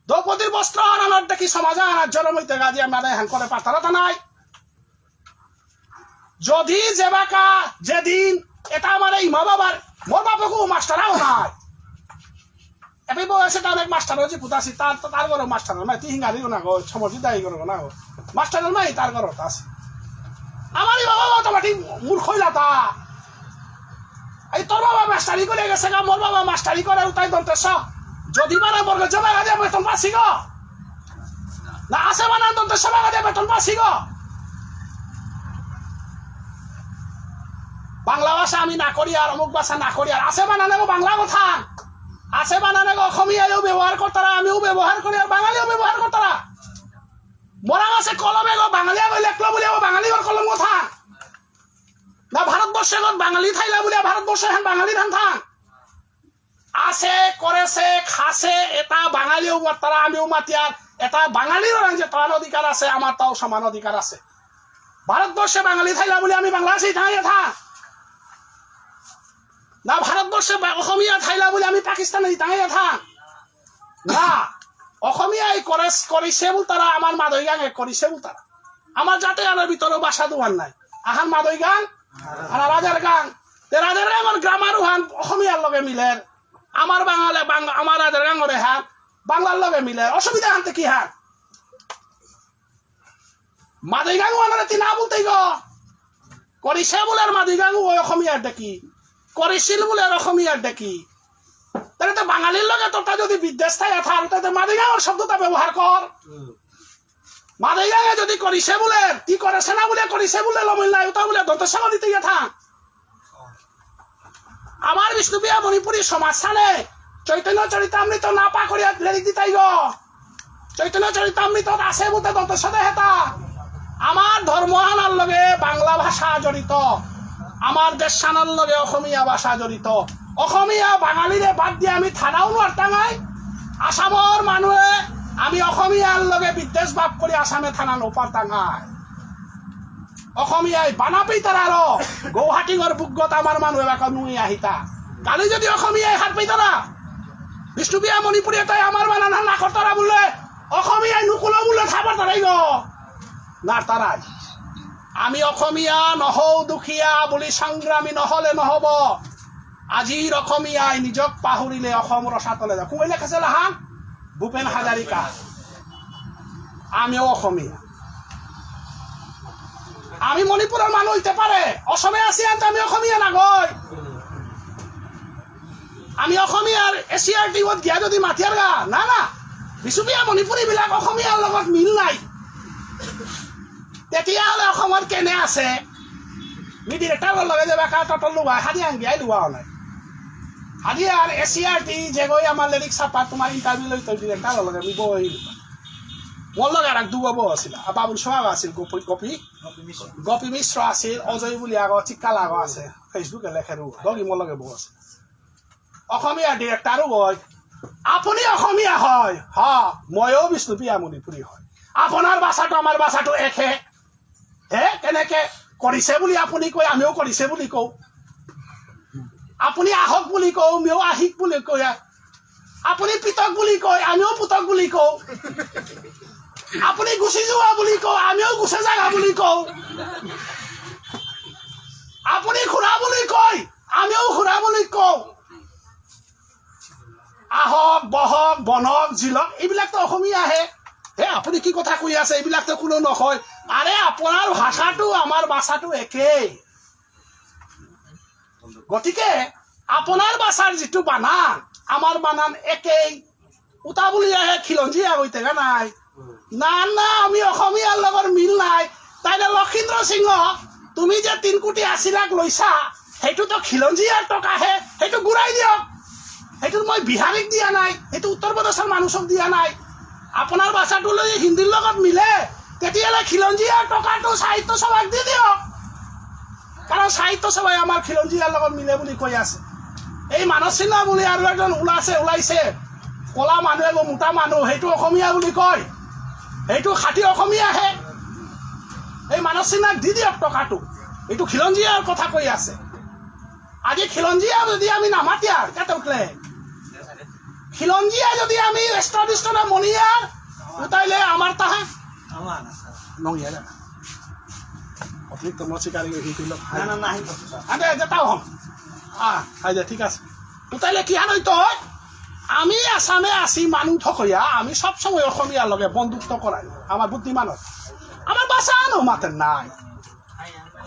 দ্রৌপদীর বস্ত্র হারানোর দেখি সমাজে আনার জন্ম হইতে গাদি আমরা হান করে পাতারা তা নাই। যদি যেবাকা যেদিন এটা আমার এই মা বাবার, মোর বাপকও মাস্টারাও নাই। এবার বয়সে তার এক মাস্টার হয়েছে পুতাসি, তার তো তার ঘরে মাস্টার নাই, তুই হিঙ্গালি না গো, সমর্থিত দায়ী করো না গো। মাস্টার নাই, তার ঘরে আছে। আমার এই বাবা তো মাটি মূর্খ হইলা তা। এই তোর বাবা মাস্টারি করে গেছে গা, মোর বাবা মাস্টারি করে, উতাই দন্ত্য স। যদি বানা বর্গ জ বাগা দিয়া বেতন পাসি গো। না আছে বানা দন্ত্য স বাগা দিয়া বেতন পাসি গো। বাংলা ভাষা আমি না করি আর অমুক ভাষা না করি আর আছে বানানে গো বাংলা কথা। আছে বানানে গো অসমীয়ায়ও ব্যবহার করতারা, আমিও ব্যবহার করি আর বাঙালিও ব্যবহার করতারা। মরা আছে কলমে গো বাঙালি আগো লেখলো বুলিয়া গো বাঙালি গো কলম কথা। না ভারতবর্ষে গো বাঙালি থাইলা বুলিয়া ভারতবর্ষে হান বাঙালি ধান থাক। আছে, করেছে, খাছে, এটা বাঙালিও মাতারা, আমিও মাতিয়ার, এটা বাঙালিরও রাজ্যে তার অধিকার আছে, আমার তাও সমান অধিকার আছে। ভারতবর্ষে বাঙালি থাইলা বুলি আমি বাংলাদেশে থাই এথা। না ভারতবর্ষে বা-, অসমীয়া থাইলা বুলি আমি পাকিস্তানে থাই এথা। না, অসমীয়াই করে, করেছে বুলতারা, আমার মাদই গাঙে করেছে বুলতারা। আমার জাতে আনার ভিতরে ভাষা দুহান নাই। আহান মাদই গাঙ, আর রাজার গাঙ। তে রাজার গাঙর গ্রামার উহান অসমীয়ার লগে মিলের। আমার বাঙালে, বাং-, আমার রাজার গাঙরে হান, বাংলার লগে মিলের। অসুবিধা হানতে কি হান? মাদই গাঙ ওয়ানরে তি না বুলতেই গো। করিছে বুলের মাদই গাঙ ওই অসমীয়ার ডাকি। করিছিল বুলের অসমীয়ার ডাকি। তাহলে তো বাঙালির লগে তোরটা যদি বিদ্বেষ থাকে, তাহলে তো মাদই গাঙর শব্দটা ব্যবহার কর। মাদই গাঙে যদি করিছে বুলের, তি করেছে না বুলে করিছে বুলে লমিল নাই, ওটা বুলে দন্ত্য স দিতে গিয়ে থাক। আমার বিষ্ণুপ্রিয়া মণিপুরী সমাজ সালে চৈতন্য চরিতামৃত না পা করিয়া লেরিক দিতাই গো। চৈতন্য চরিতামৃত আছে বুলতে দন্ত্য স দে হেতা। আমার ধর্ম আনার লগে বাংলা ভাষা জড়িত, আমার দেশ আনার লগে অসমীয়া ভাষা জড়িত। অসমীয়া বাঙালিরে বাদ দিয়ে আমি থানাও নোয়ারতাঙাই। আসামর মানুহে আমি অসমীয়ার লগে বিদ্বেষ ভাব করি আসামে থানা নোপারতাঙাই। অসমীয়াই বানা পেইতারা আরো, গুৱাহাটীর বুকগত আমার মানুহ এবাকা নুই আহিতা। কালি যদি অসমীয়াই হাত পেইতারা, বিষ্ণুপ্রিয়া মণিপুরী এটাই আমার বানান না করতারা বুললে, অসমীয়াই নুকুলো বুললে থাবার তারাই গো। না তারাই। আমি অসমীয়া নহও দুখীয়া বুলি সংগ্ৰামী নহলে নহব। আজিৰ অসমীয়াই নিজক পাহৰিলে অসম ৰসাতলে যাব। কোনে লিখেছে লাহান? ভূপেন হাজাৰিকা। আমিও অসমীয়া। আমি মণিপুরর মানুষ হইতে পারে, অসমে আছি আনতে আমি অসমীয়া নাগই। আমি অসমীয়ার এসসিইআরটি গিয়া যদি মাতিয়ার গা, না, না, বিষ্ণুপ্রিয়া মণিপুরী বিলাক অসমীয়ার লগত মিল নাই। তেতিয়াহ'লে অসমত কেনে আছে? মি ডিৰেক্টৰৰ লগে যে বাকা টটল লোৱা, হাজি আন বিয়াই লোৱা নাই। হাজি আন এসসিইআৰটি যে গৈ আমাৰ লেৰিক চাপা, তোমাৰ ইণ্টাৰভিউ লৈ তই ডিৰেক্টৰৰ লগে মি বহিলো। মোৰ লগে আৰু দুগো বৌ আছিল, বাবুল চৌহান আছিল, গোপী, গোপী, গোপী মিশ্ৰ আছিল, অজয় বুলি আগৰ চিকাল আগৰ আছে, Facebook-এ লেখে ৰু, দগি মোৰ লগে বৌ আছিল। অসমীয়া ডিৰেক্টৰো হয়। আপুনি অসমীয়া হয়? হ, ময়ো বিষ্ণুপ্ৰিয়া মণিপুৰী হয়। আপোনাৰ ভাষাটো আমাৰ ভাষাটো একে। হে, কেনেকে? কৰিছে বুলি আপুনি কয়, আমিও কৰিছে বুলি কওঁ। আপুনি আহক বুলি কওঁ, আমিও আহিক বুলি কয়। আপুনি পিতক বুলি কয়, আমিও পুতক বুলি কওঁ। আপুনি গুচি যোৱা বুলি কয়, আমিও গুচি যাগা বুলি কওঁ। আপুনি খুৰা বুলি কয়, আমিও খুৰা বুলি কওঁ। আহক, বহক, বনক, জিলক, এইবিলাকতো অসমীয়াহে। হে, আপুনি কি কথা কৈ আছে? এইবিলাকতো কোনো নকয়। আৰে, আপোনাৰ ভাষাটো আমাৰ ভাষাটো একেই। গতিকে আপোনাৰ ভাষাৰ যিটো বানান, আমাৰ বানান একেই। উতা বুলি আহে খিলঞ্জীয়া হৈ থাকা নাই। না, না, আমি অসমীয়াৰ লগত মিল নাই। তাইলে লক্ষীন্দ্ৰ সিংহ, তুমি যে তিন কোটি আশী লাখ লৈছা, সেইটো তো খিলঞ্জীয়াৰ টকাহে, সেইটো ঘূৰাই দিয়ক। সেইটো মই বিহাৰীক দিয়া নাই, সেইটো উত্তৰ প্ৰদেশৰ মানুহক দিয়া নাই। আপোনাৰ ভাষাটো লৈ হিন্দীৰ লগত মিলে, তেতিয়াহ'লে খিলঞ্জীয়াৰ টকাটো সাহিত্য সভাক দি দিয়ক। কাৰণ সাহিত্য সভাই আমাৰ খিলঞ্জীয়াৰ লগত মিলে বুলি কৈ আছে। এই মানস সিনহা বুলি আৰু এজন ওলাইছে, ওলাইছে, ক'লা মানুহ এগো মোটা মানুহ, সেইটো অসমীয়া বুলি কয়, সেইটো খাঁটি অসমীয়াহে। এই মানস সিনহাক দি দিয়ক টকাটো, এইটো খিলঞ্জীয়াৰ কথা কৈ আছে। আজি খিলঞ্জীয়া যদি আমি নামাতিয়ার, কেতকলে? খিলঞ্জীয়া যদি আমি establish না মনিয়ার, উতাইলে আমার তাহা। আমার। নঙিয়া না। অতিরিক্ত মচিকারি হইতে হইল। না, না, না, হইতো। আরে, যেটাও হম। আ, আচ্ছা, ঠিক আছে। উতাইলে কি হান হইতো? আমি আসামে আসি মানু থকইয়া, আমি সব সময় অসমীয়ার লগে বন্ধুত্ব করাই। আমার বুদ্ধিমান হয়। আমার ভাষা আনো মাতে নাই।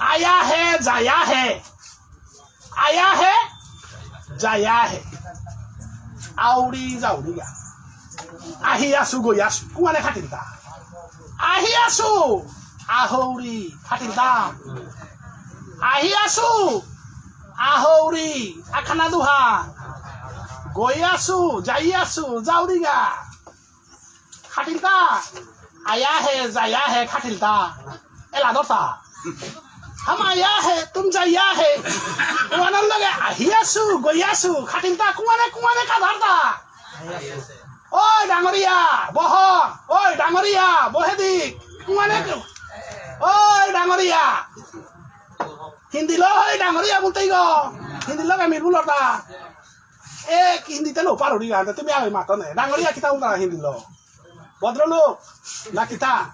আয়া হে, যায়া হে। আয়া হে, যাই আহে। আউরি যাউরিগা। আহি আসু গই আসু। কুমানে খাটিলতা। আহি আসু। আহৌরি খাটিলতা। আহি আসু। আহৌরি। আখানা দুহা। গই আসু। যাই আসু। যাউরিগা। খাটিলতা, আয়া হে, যায়া হে, খাটিলতা। এলা দরতা। হাম আয়া হে, তুম যায়া হে। ওয়ানার লগে আহি আসু, গই আসু, খাটিলতা, কুমানে, কুমানে কাদারতা। ওই ডাঙরিয়া, বহ, ওই ডাঙরিয়া, বহেদি, কুমানে, ওই ডাঙরিয়া। হিন্দি লো, ওই ডাঙরিয়া বলতেই গো। হিন্দি লগে মিল বুলতা। এ, হিন্দিতে লো পারুরি গান, তুমি আমি মাতো নে। ডাঙরিয়া কিতা উল্টা হিন্দি লো? ভদ্রলোক, না কিতা?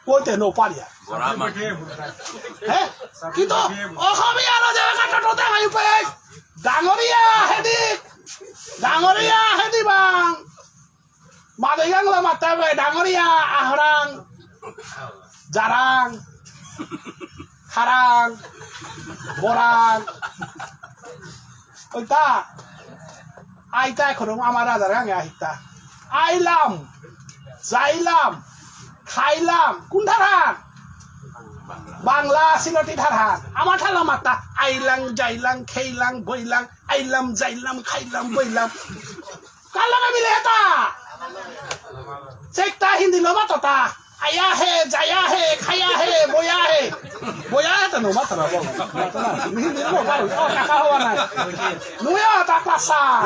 কইতে নো পারিয়া। হে? কিন্তু অসমীয়া লো যে কাটা টোটা ভাই পে। ডাঙরিয়া হেদি। ডাঙরিয়া হেদি বাং। মাদৈগাং লো মাতাবে ডাঙরিয়া আহরাং, জারাং, খারাং, বরাং। ওইতা, আইতা এখন আমার রাজার গাঙে আহিতা। আইলাম, যাইলাম, খাইলাম। কোন ঠারহান? বাংলা সিলটি ঠারহান। আমার ঠারলো মাতা। আইলাং, যাইলাং, খেইলাং, বইলাং। আইলাম, যাইলাম, খাইলাম, বইলাম। কার লগে মিলে এতা? চেকটা হিন্দি লো মাততা। আয়া হে, যায়া হে, খায়া হে, বয়া হে। বয়া হে তো নো মাততা বল। মাততা না। হিন্দি লো মাততা। ও, কাকা হওয়া নাই। নুয়া তা ক্লাসা।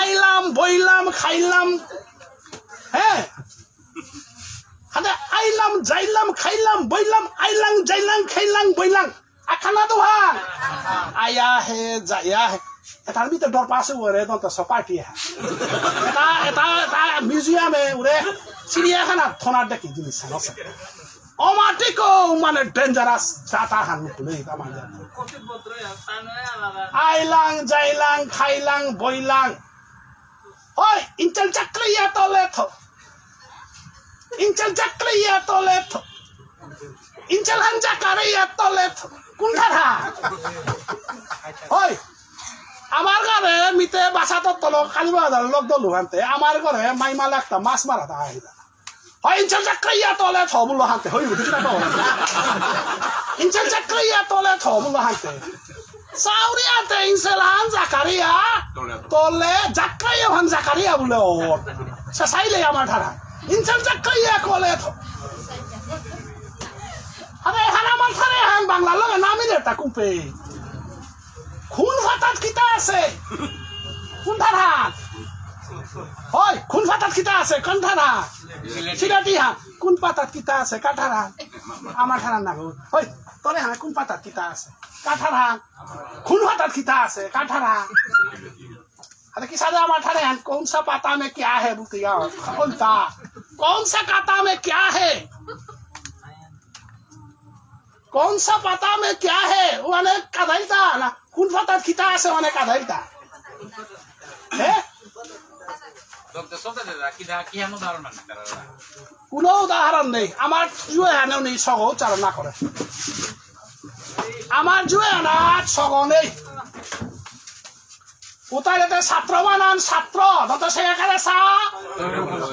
আইলাম, বইলাম, খাইলাম। হ্যাঁ? হাতে আইলাম, যাইলাম, খাইলাম, বইলাম, আইলাম, যাইলাম, খাইলাম, বইলাম। আখানা দুহান। আয়া হে, যায়া হে। এটার ভিতরে ডর পাশে ওরে দন্ত সপাটি হে। এটা, এটা, এটা মিউজিয়ামে ওরে চিড়িয়াখানা থনার দেখি জিনিস আছে। অমাটিকো মানে dangerous জাতা হান বুলে এটা মানে। আইলাং, যাইলাং, খাইলাং, বইলাং। ওই, ইঞ্চল চাকরিয়া তলে থ। ইঞ্চল চাকরিয়া তলে থ। ইঞ্চল হান চাকরিয়া তলে থ। কোন ঠারহান? ওই, আমার ঘরে মিতে বাসা তো তল কালীবাজার লোক দলু হানতে। আমার ঘরে মাইমা লাগতা মাছ মারা তা আহিলা। হয় ইঞ্চল চাকরিয়া তলে থ বুললো হানতে। হয় বুঝি না তো। ইঞ্চল চাকরিয়া তলে থ বুললো হানতে। চাউরিয়াতে ইনসেলহান জাকারিয়া, তলে জাকারিয়া হান জাকারিয়া বুলে ও। সে চাইলে আমার ঠারহান। ইনসেল জাকারিয়া কলে থ। আরে হান আমার ঠারহান বাংলা লগে না মিলে তা কুপে। খুন ফাতাত কিতা আছে? কোন ঠারহান? ওই, খুন ফাতাত কিতা আছে? কোন ঠারহান? সিলেটি হান। কোন পাতাত কিতা আছে? কার ঠারহান? আমার ঠারহান না গো। ওই, তোরে হান কোন পাতাত কিতা আছে? কার ঠারহান? খুন ফাতাত কিতা আছে? কার ঠারহান? আরে কি সাদা আমার ঠারহান? कौन सा पाता में क्या है বুলতে যাও। কোনটা? कौन सा काता में क्या है? कौन सा पाता में क्या है? ওহানে কাদাইলতা না। কোন পাতাত কিতা আছে ওহানে কাদাইলতা। হে? ডক্টর শব্দ দাদা, কি দা-, কি এমন ধারণা না তারা? কোনো উদাহরণ নেই। আমার জুয়ে হানেও নেই, সগ উচ্চারণ না করে। আমার জুয়ে হানাত সগ নেই। উতাইলেতে ছাত্র বানান ছাত্র, দন্ত্য স একারে সা।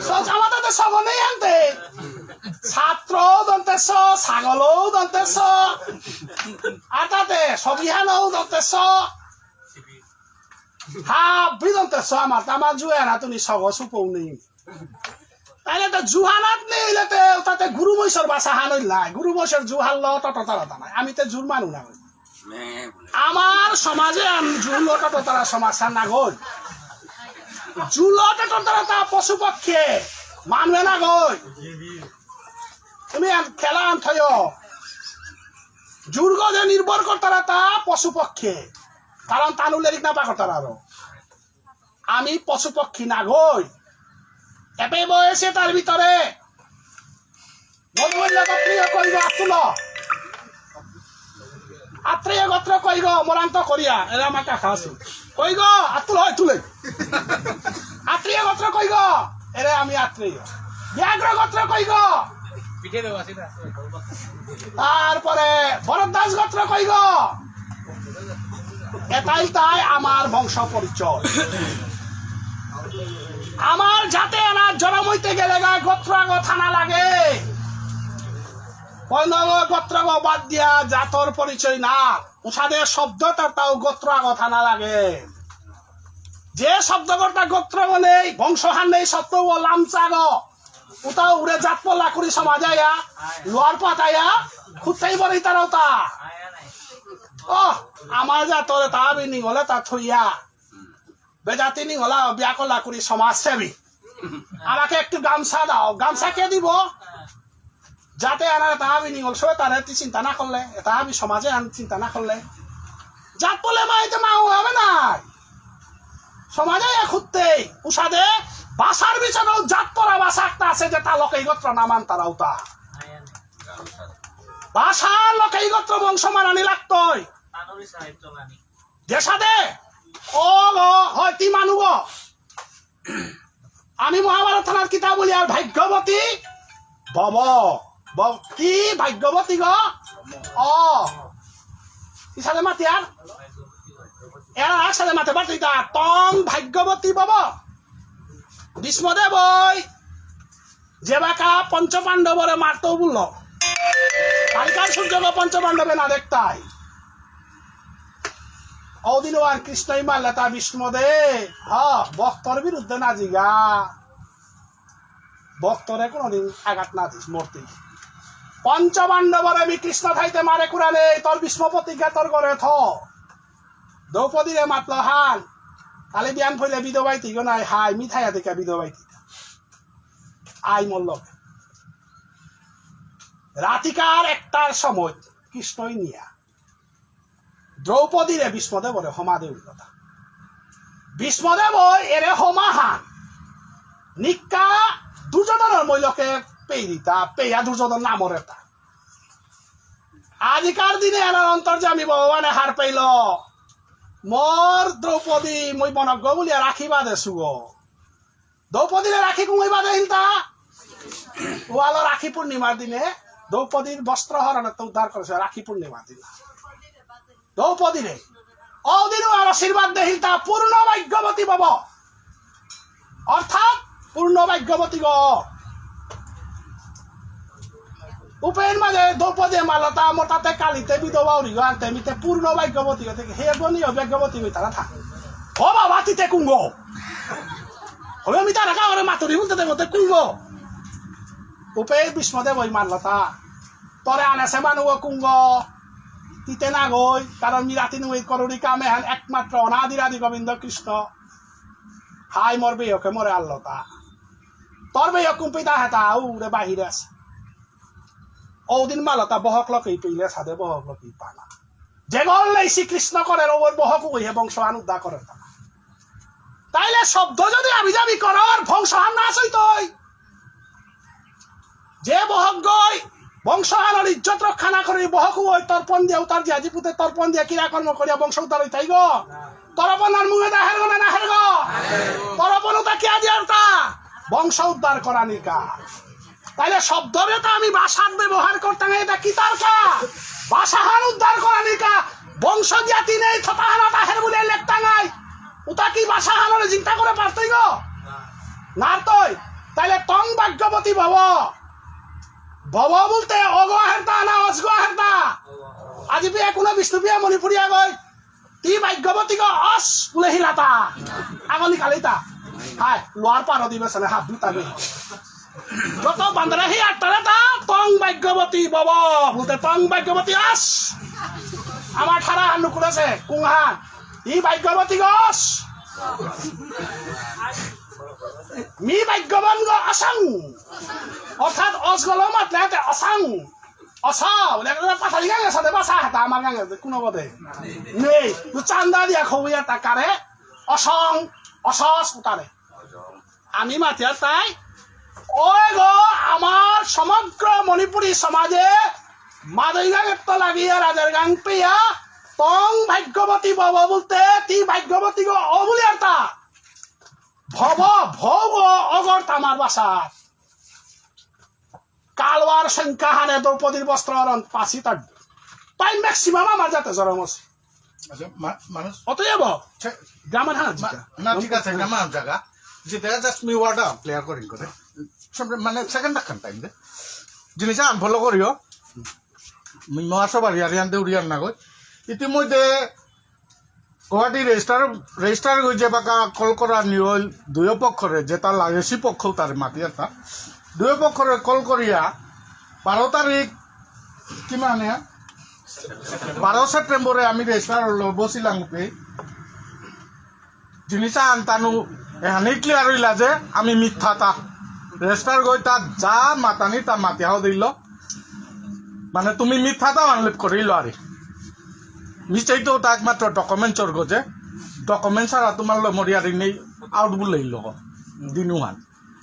স-, আমাদের তো সব নেই আনতে। ছাত্র দন্ত্য স, ছাগলও দন্ত্য স। আতাতে সবিহানও দন্ত্য স। হাবি দন্ত্য স আমার, আমার জুয়ে না তুমি সগ সুপৌ নেই। তাইলে তো জুহানাত নেই, ইলে তো তাতে গুরু মৈষর ভাষা হান হইল নাই। গুরু মৈষর জুহান ল তত তারা তা নাই। আমি তো জুর মানু না। আমার সমাজে আমি জুর ল তত তারা সমাজ হান না গই। জুর ল তত তারা তা পশু পক্ষে, মানুয়ে না গই। তুমি আন-, খেলা আন থয়। জুরগ যে নির্ভর করতারা তা পশু পক্ষে। কারণ তানু লেরিক না পা করতারা আরো। আমি পশু পক্ষী না গই। এপে বয়সে তার ভিতরে মধুমল্ল গোত্রীয় কইগ আতুল। আত্রেয় গোত্র কইগ মরান্ত করিয়া, এরা আমার কাকা আছে। কইগ আতুল হয় তুলে। আত্রেয় গোত্র কইগ, এরে আমি আত্রেয়। ব্যাঘ্র গোত্র কইগ। পিঠে দেওয়া আছে না। তারপরে ভরদ্বাজ গোত্র কইগ। এতাই তাই আমার বংশ পরিচয়। আমার জাতে আনা জনম হইতে গেলে গা গোত্র আগ থানা লাগে। পয়লা গোত্র আগ বাদ দিয়া জাতর পরিচয় না। উসাদে শব্দ তার তাও গোত্র আগ থানা লাগে। যে শব্দগরতা গোত্র নেই, বংশহান নেই, শব্দ ও লামচাগ। উতা উড়ে জাত পল্লা করি সমাজ আয়া, লোয়ার পাতায়া, খুঁজতেই বলে তারা উতা। ও, আমার জাতরে তা বিনি গলে তা থইয়া। বেজাতি নি গলা, বিয়া করলা করি সমাজসেবী। আমাকে একটু গামছা দাও, গামছা কে দিব? যাতে আনার এটা আমি নিঙল সবে তারে তুই চিন্তা না করলে, এটা আমি সমাজে আন চিন্তা না করলে, জাত বলে মা এতে মা হবে না। সমাজে এ খুঁজতেই উসাদে ভাষার বিচারেও জাত করা ভাষা একটা আছে, যেটা লোকে গোত্র না মান তারা উতা। ভাষা লোকে গোত্র বংশ মানানি লাগতই। দেশাদে ও গো, হয় তি মানু গো। আমি মহাভারত থানার কিতাব বলি আর ভাগ্যবতী ভব। ব-, কি ভাগ্যবতী গো? অ। কিসাদে মাতি আর? এরা একসাথে মাতে পারতে ইতা। তং ভাগ্যবতী ভব। ভীষ্মদেব ওই যেবাকা পঞ্চপাণ্ডবরে মারতো বলল। কালিকার সূর্যকে পঞ্চপাণ্ডবে না দেখতাই। ওদিন আর কৃষ্ণই মারলে তা ভীষ্মদে, হ, ভক্তর বিরুদ্ধে না জিগা। ভক্তরে কোনোদিন আঘাত না দিস, মরতে। পঞ্চপাণ্ডবরে আমি কৃষ্ণ থাইতে মারে কুড়ালে, তোর ভীষ্ম প্রতিজ্ঞা তোর করে থ। দ্রৌপদীরে মাতল হান, তাহলে বিয়ান ফইলে বিধবাই তিগ নাই, হাই, মিঠাইয়া দেখে বিধবাই তিগ। আই মল্ল। রাতিকার একটার সময় কৃষ্ণই নিয়া দ্রৌপদীরে ভীষ্মদেবরে হমা দেউলতা। ভীষ্মদেব এরে হমাহান নিকা দুর্যোধনর মৈলকে পেইরিতা, পেয়া দুর্যোধন নামর এটা। আজিকার দিনে এনার অন্তর্যামী ভগবানে হার পেইল। মোর দ্রৌপদী, মই বনজ্ঞ বুলিয়া রাখিবা দেসুগ। দ্রৌপদীরে রাখি কুঙই বাদে হিলতা? ওয়ালো রাখি পূর্ণিমার দিনে দ্রৌপদীর বস্ত্র হরণে তো উদ্ধার করেছে রাখি পূর্ণিমার দিনে। দ্রৌপদীরে ওদিনও আর আশীর্বাদ দে হিলতা পূর্ণ ভাগ্যবতী ভব। অর্থাৎ পূর্ণ ভাগ্যবতী গ। উপেন মাঝে দ্রৌপদী মালতা মোটাতে কালিতে বিধবা উড়িগ আনতে মিতে পূর্ণ ভাগ্যবতী গতে হে গনি ভাগ্যবতী গই তারা থাক। ও বাবা তিতে কুঙ্গ। হবে আমি তারা কাউরে মাতুরি বলতে দেবো তে কুঙ্গ। উপে ভীষ্মদেব ওই মাল্লতা। তরে আনেসে মানু ও কুঙ্গ। তিতে না গই, কারণ মি রাতি নুই করুরি কামে হান একমাত্র অনাদিরাদি গোবিন্দ কৃষ্ণ। হাই মোর বেয়কে মোরে আল্লতা। তোর বেয়ক কুম্পিতা হেতা উরে বাহিরে আছে। ওদিন মালতা বহক লকেই পেইলে সাদে বহক লকেই পানা। যেগল নেই শ্রীকৃষ্ণ করে ওর বহক উইহে বংশ আন উদ্ধার করে তারা। তাইলে শব্দ যদি আমি যাবি করার বংশ আন না সইতই। যে বহক গই বংশ আনর ইজ্জত রক্ষা না করে বহক ওই তর্পণ দিয়া উতার দিয়া জিপুতে তর্পণ দিয়া ক্রিয়াকর্ম করিয়া বংশ উদ্ধার হইতাই গো। তর্পণ আর মুঙে দা হেরগো না না হেরগো। তর্পণ উতা কিয়া দিয়ার তা? বংশ উদ্ধার করানিকা। তাহলে শব্দরে তো আমি ভাষার ব্যবহার করতাম, এটা কি তার কা? ভাষাহান উদ্ধার করানিকা। বংশ জাতি নেই, থতাহানা তাহের বলে লেখতাঙাই। উতা কি ভাষাহানরে চিন্তা করে পারতই গো? নারতই। তাহলে তং ভাগ্যবতী ভব। ভব বলতে অগ আহেরতা না অসগ আহেরতা? আজি বিয়া কোনো বিষ্ণুপ্রিয়া মণিপুরিয়া গই। তি ভাগ্যবতী গো অস বুলে হিলাতা। আগলি কালিতা। হায়, লোয়ার পার অধিবেশনে হাত দুটা নেই। যত বান্দরে হি আট্টারে তা তং ভাগ্যবতী ভব। বলতে তং ভাগ্যবতী অস। আমার ঠারা হান নুকুলেছে, কুংহান। ই ভাগ্যবতী গো অস। মি ভাগ্যবান গো অসং। অর্থাৎ অস গলো মাতলে হাতে অসং। অসা, বুলে একটা পাথারি গাঙে সাথে বাসা হাতা আমার গাঙে কোনো বোধে। নেই, তো চান্দা দিয়া খবুয়া তাকারে, অসং, অসস উতারে। আমি মাতিয়া তাই, ওই গো, আমার সমগ্র মণিপুরী সমাজে মাদই গাঙের তো লাগিয়া রাজার গাং পেয়া, তং ভাগ্যবতী ভব বলতে, তি ভাগ্যবতী গো অবুলিয়ারতা। ভব, ভব, অগর তামার বাসা। কালওয়ার সংখ্যা হানে দ্রৌপদীর বস্ত্র হরণ পাঁচই তার। তাই ম্যাক্সিমাম আমার জাতে জরম আছে। আচ্ছা, মা-, মানুষ অতএব সে-, গ্রামার হানা মা-, জিকা। না, ঠিক আছে, গ্রামার জায়গা। যেটা just মি ওয়ার্ডটা ক্লিয়ার করিং করে। সব মানে সেকেন্ড খান টাইম দে। জিনিস আন ফলো করিও। মি মহাসভার ইয়ারিয়ান দে উড়িয়ান না গই। ইতিমধ্যে গুয়াহাটি রেজিস্টার, রেজিস্টার গই যে বাকা কল করা নিয়ল দুই পক্ষরে, যেটা লাগেসি পক্ষ তার মাতিয়ার তা। দুই পক্ষরে কল করিয়া বারো তারিখ, কি মানে? বারো সেপ্টেম্বরে আমি রেজিস্টার হলো বসিলাম উপে। জিনিস আন তানু এহানি ক্লিয়ার হইলা যে আমি মিথ্যা তা। রেজিস্টার গই তা যা মাতানি তা মাতিয়াও দিল। মানে তুমি মিথ্যা তা আনলেপ করিল আরে। মিস্টেক তো তা একমাত্র ডকুমেন্টসর গজে। ডকুমেন্টস আর তোমার লো মরিয়ারি নেই আউট বুলেই লোক। দিনুহান।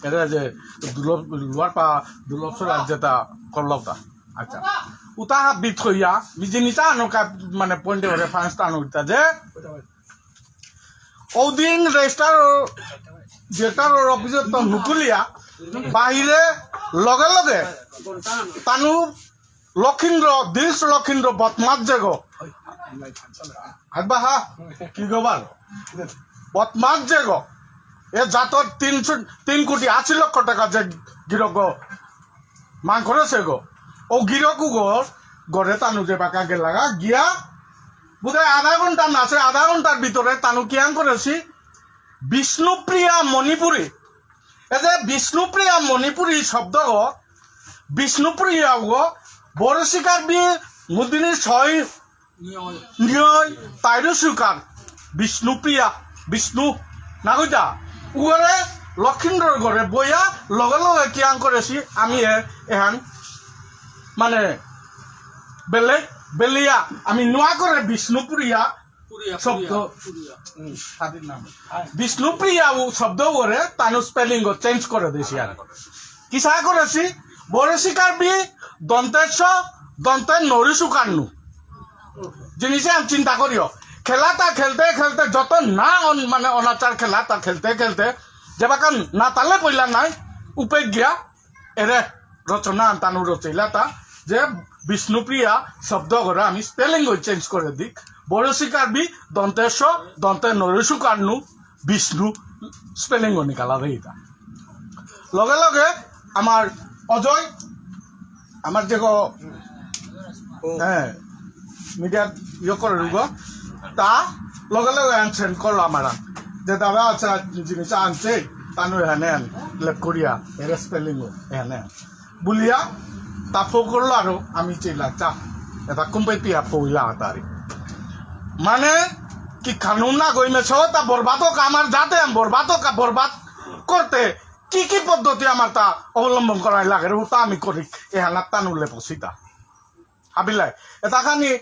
এটা যে দুলভ, লোয়ার পা দুলভ সরাজ যেটা করলতা। আচ্ছা। উতা হাবিত হইয়া, মি জিনিস আনো কা-, মানে পয়েন্টে ওরে ফান্স টানো উঠতা যে, ওদিন রেজিস্টার, রেজিস্টার অফিসের তো নুকুলিয়া, বাহিরে লগে লগে তানু লক্ষীন্দ্র, দিলস লক্ষীন্দ্র বদমাস যেগো। আব্বা হা, কি গো বাল? বদমাস যেগো। এ জাতর তিনশো, তিন কোটি আশি লক্ষ টাকা যে গিরক গো, মাং করেছে গো। ও গিরক গো, গরে তানু যে বাকা গেলাগা, গিয়া, বোধহয় আধা ঘন্টা নাচে, আধা ঘন্টার ভিতরে তানু কিয়াং করেছি, বিষ্ণুপ্রিয়া মণিপুরী। এ যে বিষ্ণুপ্রিয়া মণিপুরী শব্দ গো, বিষ্ণুপ্রিয়া গো, বড়শিকার বি মুদিনী ছয় নিয়য়, তাইরও সুকার, বিষ্ণুপ্রিয়া, বিষ্ণু, নাগইতা, উগরে লক্ষীন্দ্রর ঘরে বইয়া লগে লগে কিয়াং করেছি আমি এ-, এহান, মানে, বেলে, বেলিয়া, আমি নোয়া করে বিষ্ণুপ্রিয়া পুরিয়া, শব্দ, পুরিয়া, পুরিয়া। হুম, স্বাধীন নাম। বিষ্ণুপ্রিয়া ও শব্দ ওরে তানু স্পেলিং ও চেঞ্জ করে দিয়েছি আর। কিসা করেছি? বরেসি কার্বি দন্ত্য স, দন্ত্য নরি সুকার নু। জিনিসে আমি চিন্তা করিও। খেলাটা খেলতে খেলতে যত না অন-, মানে অনাচার খেলাটা খেলতে খেলতে যেবাকা না তালে পইলা নাই, উপে গিয়া এরে রচনা আনতানু রচইলাতা যে বিষ্ণুপ্রিয়া শব্দ করে আমি স্পেলিং ওই চেঞ্জ করে দিক। বরেসি কার্বি দন্ত্য স, দন্ত্য নরি সুকার নু, বিষ্ণু স্পেলিং ও নিকালা দেইতা। লগে লগে আমার অজয়, আমার যে গো, হ্যাঁ, মিডিয়া ইয়ে করে রুগো, তা লগে লগে আনছেন করলো আমার। যে দাদা আচ্ছা জিনিস আনছে, তানু এখানে আন, লেপ করিয়া, এর স্পেলিং ও এখানে আন। বুলিয়া, তা ফো করলো আরো, আমি চেলা, চা, এটা কুম্পাই পিয়া ফইলা আতারি। মানে, কি কানুন না গই মেছো, তা বরবাদ হোক, আমার জাতে আমি বরবাদ হোক, বরবাদ করতে কি কি পদ্ধতি আমার তা অবলম্বন করাই লাগে রে, ওটা আমি করি, এহানাত তানুলে পসিতা। হাবিলাই, এটা খানি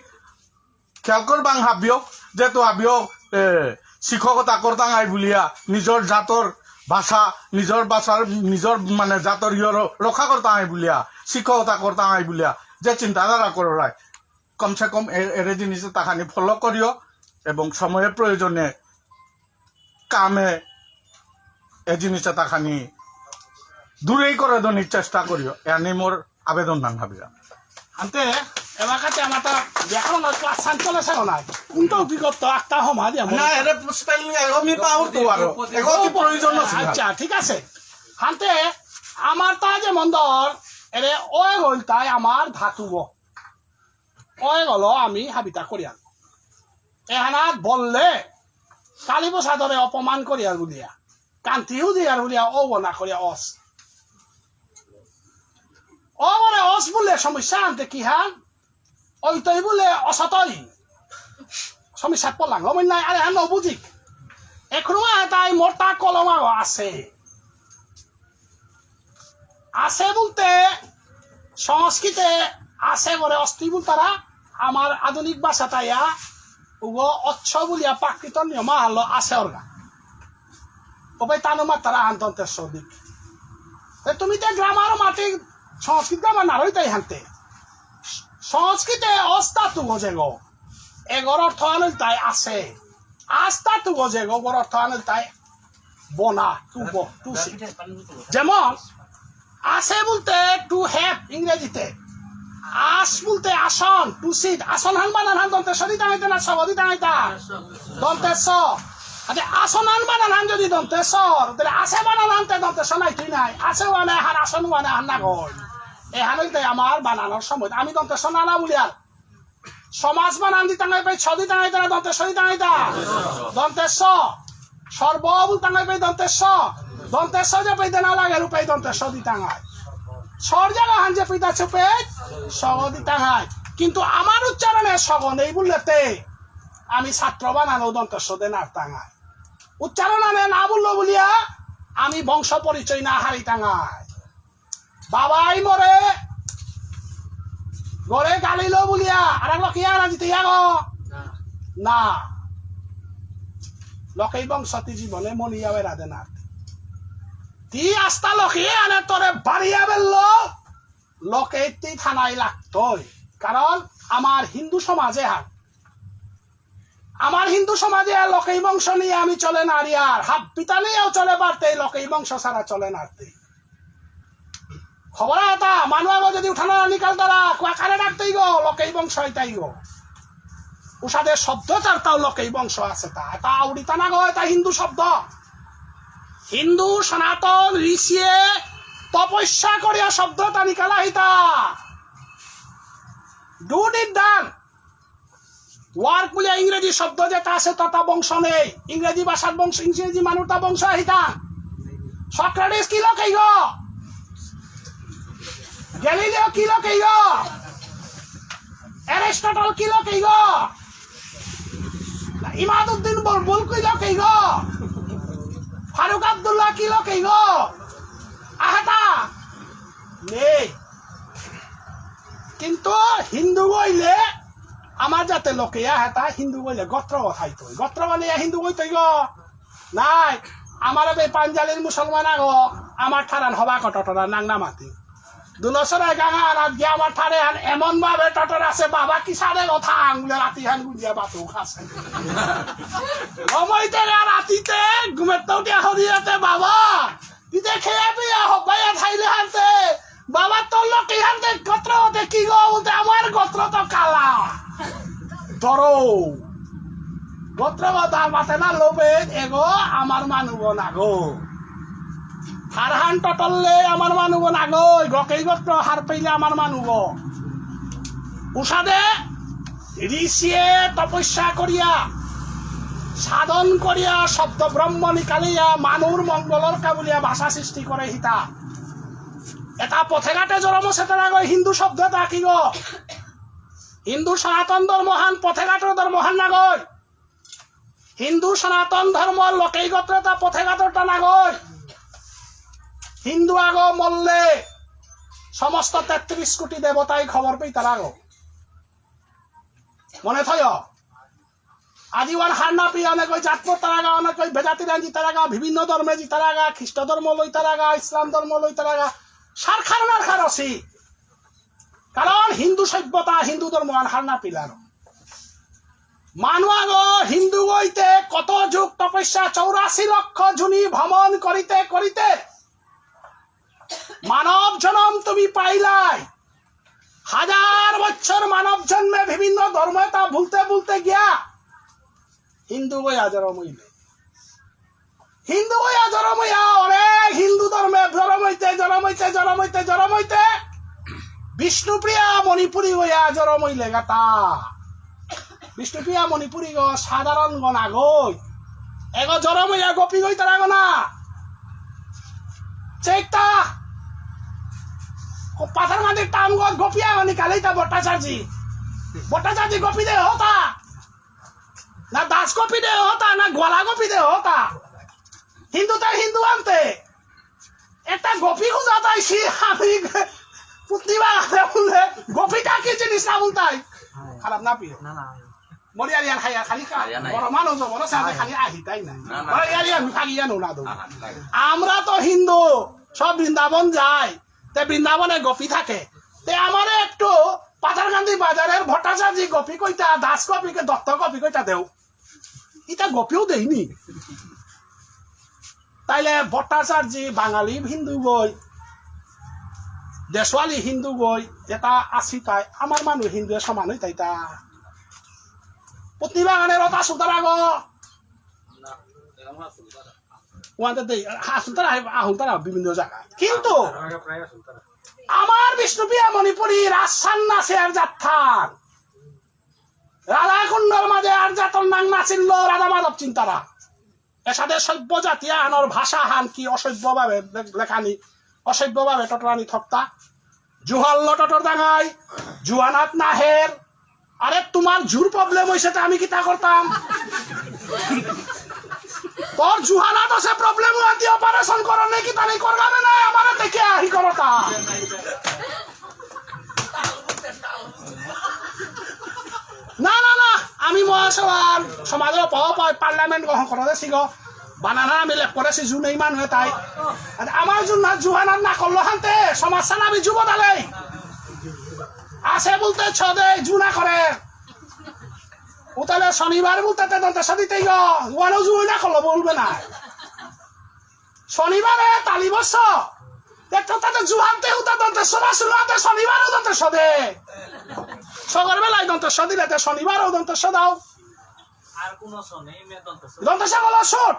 খেয়াল করবাং হাবিও, যেহেতু হাবিও, এ, শিক্ষকতা করতাম আই বুলিয়া, নিজর জাতর ভাষা, নিজর ভাষার, নিজর মানে জাতর ইয়র রক্ষা করতাম আই বুলিয়া, শিক্ষকতা করতাম আই বুলিয়া, যে চিন্তাধারা কররাই, কমসে কম এ-, এরে জিনিসে তাখানি ফলো করিও এবং সময়ের প্রয়োজনে কামে এ জিনিসে তাখানি দূরেই করে দনির চেষ্টা করিও। এহানি মোর আবেদন নান হাবিরা। আনতে, এবাকাতে আমার তা ব্যাকরণ আর ক্লাস সান চলে সেও নাই। কোনটা অভিজ্ঞতা আক্তা হমা দিয়া মনে না, হয়। এরে স্পেলিং এগো মি পাওর তো আরো। এগো কি প্রয়োজন আছে? আচ্ছা, ঠিক আছে। হানতে, আমার তা যে মন্দর, এরে ওই গল তাই আমার ধাতুগো। ওই গল আমি হাবিতা করিয়ার। এহানাত বললে, কালী প্রসাদরে অপমান করিয়ার বুলিয়া। কান্তি হুদিয়ার বুলিয়া ও না করিয়া অস। ও বলে অস বুলে সমস্যা আনতে কি হান? ওই তৈ বুলে অসতই। সমস্যা পড়লাম, ও নাই, আরে হান বুঝিক। এখনো তাই মোটা কলম আগো আছে। আছে বলতে সংস্কৃতে আছে করে অস্তি বলতারা, আমার আধুনিক ভাষা তাইয়া উগো অচ্ছ বুলিয়া প্রাকৃত নিয়ম আহানলো আছে অর্গা। ওবাই তানু মাতারা আন্তন্তে সদিক। তে তুমি তে গ্রামার মাটি সংস্কৃত গ্রামার নারই তাই হানতে। সংস্কৃতে অস্তাতু গজেগো। এগর অর্থ আনল তাই আছে। আস্তাতু গজেগো, গর অর্থ আনল তাই বনা, টু ব-, টু সি। যেমন, আছে বলতে টু হ্যাভ ইংরেজিতে। আস বুলতে আসন, টু সিট, আসন হান বানান হান দন্ত্য স দিতাঙাইতা না শ গ দিতাঙাইতা? দন্ত্য স। আচ্ছা, আসন হান বানান হান যদি দন্ত্য স, তাহলে আসে বানান হানতে দন্ত্য স নাই, তুই নাই। আসে ওয়ানে হান, আসন ওয়ানে হান না গই। এহান হইতে আমার বানানর সময় আমি দন্ত্য স না না বুলিয়ার। সমাজ বানান দিতাঙাই পাই, ছ দিতাঙাইতা না দন্ত্য স দিতাঙাইতা? দন্ত্য স। সর্ব বুলতাঙাই পাই দন্ত্য স। দন্ত্য স যে পাইতে না লাগে রূপে দন্ত্য স দিতাঙাই। সর জায়গা হান যে পিতা চুপে শ গ দিতাঙাই। কিন্তু আমার উচ্চারণে শ গ নেই বুললেতে আমি ছাত্র বানানো দন্ত্য স দে নারতাঙাই। উচ্চারণ আনে না বুললো বুলিয়া আমি বংশ পরিচয় না হারিতাঙাই। বাবাই মরে গরে গালিল বুলিয়া আর লোকে আর জিতে যাবো না। লোকেই বংশ তি জীবনে মনিয়া বেড়াতে না। তি আস্তা লোকে আনে তোরে বাড়িয়া বেললো, লোকে তি থানায় লাগতই। কারণ আমার হিন্দু সমাজে হার আমার হিন্দু সমাজে আর লোকেই বংশ নিয়ে আমি চলে নারি আর হাত পিতা নিয়েও চলে পারতে লোকেই বংশ ছাড়া চলে নারতে। খবর আতা মানু আগো যদি উঠানো নিকাল তারা কুয়া কারে ডাকতেই গো লোকেই বংশ হইতাই গো। উষাদের শব্দ তারতাও লোকেই বংশ আছে তা। এটা আউরিতা না গো, এটা হিন্দু শব্দ। হিন্দু সনাতন ঋষিয়ে তপস্যা করিয়া শব্দ তা নিকালা হইতা। Do it done। ওয়ার্ক বুলে ইংরেজি শব্দ যেটা আছে, তাতা বংশ নেই। ইংরেজি ভাষার বংশ, ইংরেজি মানুষটা বংশ আহিতা। সক্রেটিস কি লোক এই গো? গ্যালিলিও কি লোক এই গো? অ্যারিস্টটল কি লোক এই গো? ইমাদুদ্দিন বুলবুল কি লোক এই গো? ফারুক আব্দুল্লাহ কি লোক এই গো? আহাতা নেই। কিন্তু হিন্দু বইলে আমার যাতে লোকে আহেতা হিন্দু বইলে গোত্র খাইতো, গোত্র মানে ইয়া হিন্দু বইতো গো। নাই, আমার বে পাঞ্জালির মুসলমান আগো, আমার ঠারান হবা কটটরা নাং না মাতি। দুনসরে গাঙা আর আজকে আমার ঠারে হান এমন ভাবে টটর আছে, বাবা কি সারে কথা আঙুলে রাতি হান গুঞ্জিয়া বাতু খাসে। অমইতে রাতিতে ঘুমের তো উঠে হরিয়াতে বাবা, ইতে খেয়া পিয়া হবাইয়া থাইলে হানতে, বাবা তোর লোক এই হানতে গোত্র হতে কি গো? বলতে আমার গোত্র তো কালা। ধরো। গোত্র কথা মাতে না লোভে, এগো আমার মানুব না গো। হারহান টটললে আমার মানুব না গো, গকেই গোত্র হার পেইলে আমার মানুব। উষাদে ঋষিয়ে তপস্যা করিয়া, সাধন করিয়া, শব্দ ব্রহ্ম নিকালিয়া, মানুর মঙ্গলর কাবুলিয়া ভাষা সৃষ্টি করে হিতা। এটা পথেঘাটে জরম সেতারাগো হিন্দু শব্দ এটা কি গো? হিন্দু সনাতন ধর্মহান পথেঘাটর ধর্মহান না গই। হিন্দু সনাতন ধর্ম লোকেই গোত্রতা পথেঘাটরটা না গই। হিন্দু আগো মল্লে সমস্ত তেত্রিশ কোটি দেবতাই খবর পেইতারাগো। মনে থয়, আজি ওয়ান হার না পেয়ে অনেক ওই জাতপত তারাগা, অনেক ওই বেদাতিরান জিতারাগা, বিভিন্ন ধর্মে জিতারাগা, খ্রিস্ট ধর্ম লইতারাগা, ইসলাম ধর্ম লইতারাগা, সারখার নারখার অসি। কারণ হিন্দু সভ্যতা, হিন্দু ধর্ম আন হার না পিলার। মানুয়াগো হিন্দু হইতে কত যুগ তপস্যা, চৌরাশি লক্ষ জুনি ভ্রমণ করিতে করিতে মানব জনম তুমি পাইলাই। হাজার বছর মানব জন্মে বিভিন্ন ধর্মে তা ভুলতে ভুলতে গিয়া হিন্দু হইয়া জরম হইলে। হিন্দু হইয়া জরম হইয়া অনেক হিন্দু ধর্মে জরম হইতে, জরম হইতে, জরম হইতে, জরম হইতে বিষ্ণুপ্রিয়া মণিপুরী হইয়া জরম হইলে গাতা। বিষ্ণুপ্রিয়া মণিপুরী গো সাধারণ গো না গই। এগো জরম হইয়া গোপী গই তারা গো না। চেকটা। ও পাথার মাঝে টাম গো গোপী আগো নিকালেই তা ভট্টাচার্য। ভট্টাচার্য গোপী দে হতা। না দাস গোপী দে হতা, না গোয়ালা গোপী দে হতা। হিন্দু তাই হিন্দু আনতে। একটা গোপী খুঁজা তাই সে আমি পুতলি বাগানে বললে গোপীটা কি জিনিস না বলতাই? খারাপ না পিও। না, না। মরিয়ালিয়ান খাইয়া খালি খা-, আরিয়া নাই। বড় মানুষ, বড় সাথে আয়। খালি আহি তাই না। না, না। মরিয়ালিয়ান খালি ইয়ানো না দো। আহা, নাই। আমরা তো হিন্দু, সব বৃন্দাবন যায়। তে বৃন্দাবনে গোপী থাকে। তে আমারে একটু পাথারকান্দি বাজারের ভট্টাচার্য গোপী কইতা, দাস গোপী কে দত্ত গোপী কইতা দেও। ইতা গোপীও দেইনি। তাইলে ভট্টাচার্য বাঙালি হিন্দু গই। দেশওয়ালি হিন্দু গই, এটা আসি তাই, আমার মানু হিন্দু সমান হই তাই তা। পত্নী বাগানে রথ আসুন তারা গো। ওয়ানতে দেই, আসুন তারা, আহুন তারা বিভিন্ন জায়গা। কিন্তু আমার বিষ্ণুপ্রিয়া মণিপুরী রাজসান নাচে আর যাত্রার। রাধাকুণ্ডর মাঝে আর জাতর নাং নাচিল রাধা মাধব চিন্তারা। এসাদে সভ্য জাতি আহানর ভাষা হান কি অসভ্যভাবে লে-, লেখানি, অসভ্যভাবে টটরানি থকতা। জুহাল লটটর দাঙাই, জুয়ানাত নাহের। আরে তোমার জুর প্রবলেম হইছে তা আমি কিতা করতাম? তোর জুহানাত আছে প্রবলেম, আনতি অপারেশন করো নাকি তা আমি করলাম না, আমার দেখে আহি করতা। না, না, না, আমি মহাসভার সমাজে পাওয়া পাই, পার্লামেন্ট গ্রহণ করে দেছি গো। বানানা আমি লেখ করেছি, জু নেই মানু তাই। আর আমার জন্য জুহানার না করলো হানতে, সমাজ সানা আমি যুব দালাই। আছে বলতে ছদে জু না করে। উতালে শনিবার বলতে তে দন্ত্য স দিতেই গো। ওয়ানো জু না করলো বলবে না। শনিবারে তালি বস। দেখো তাতে জুহানতে উতা দন্ত্য স না শুরু হতে শনিবারও দন্ত্য স দে। সকালবেলায় দন্ত্য স দিলে তে শনিবারও দন্ত্য স দাও। আর কোন সনে মে দন্ত্য স। দন্ত্য স বলো শুট।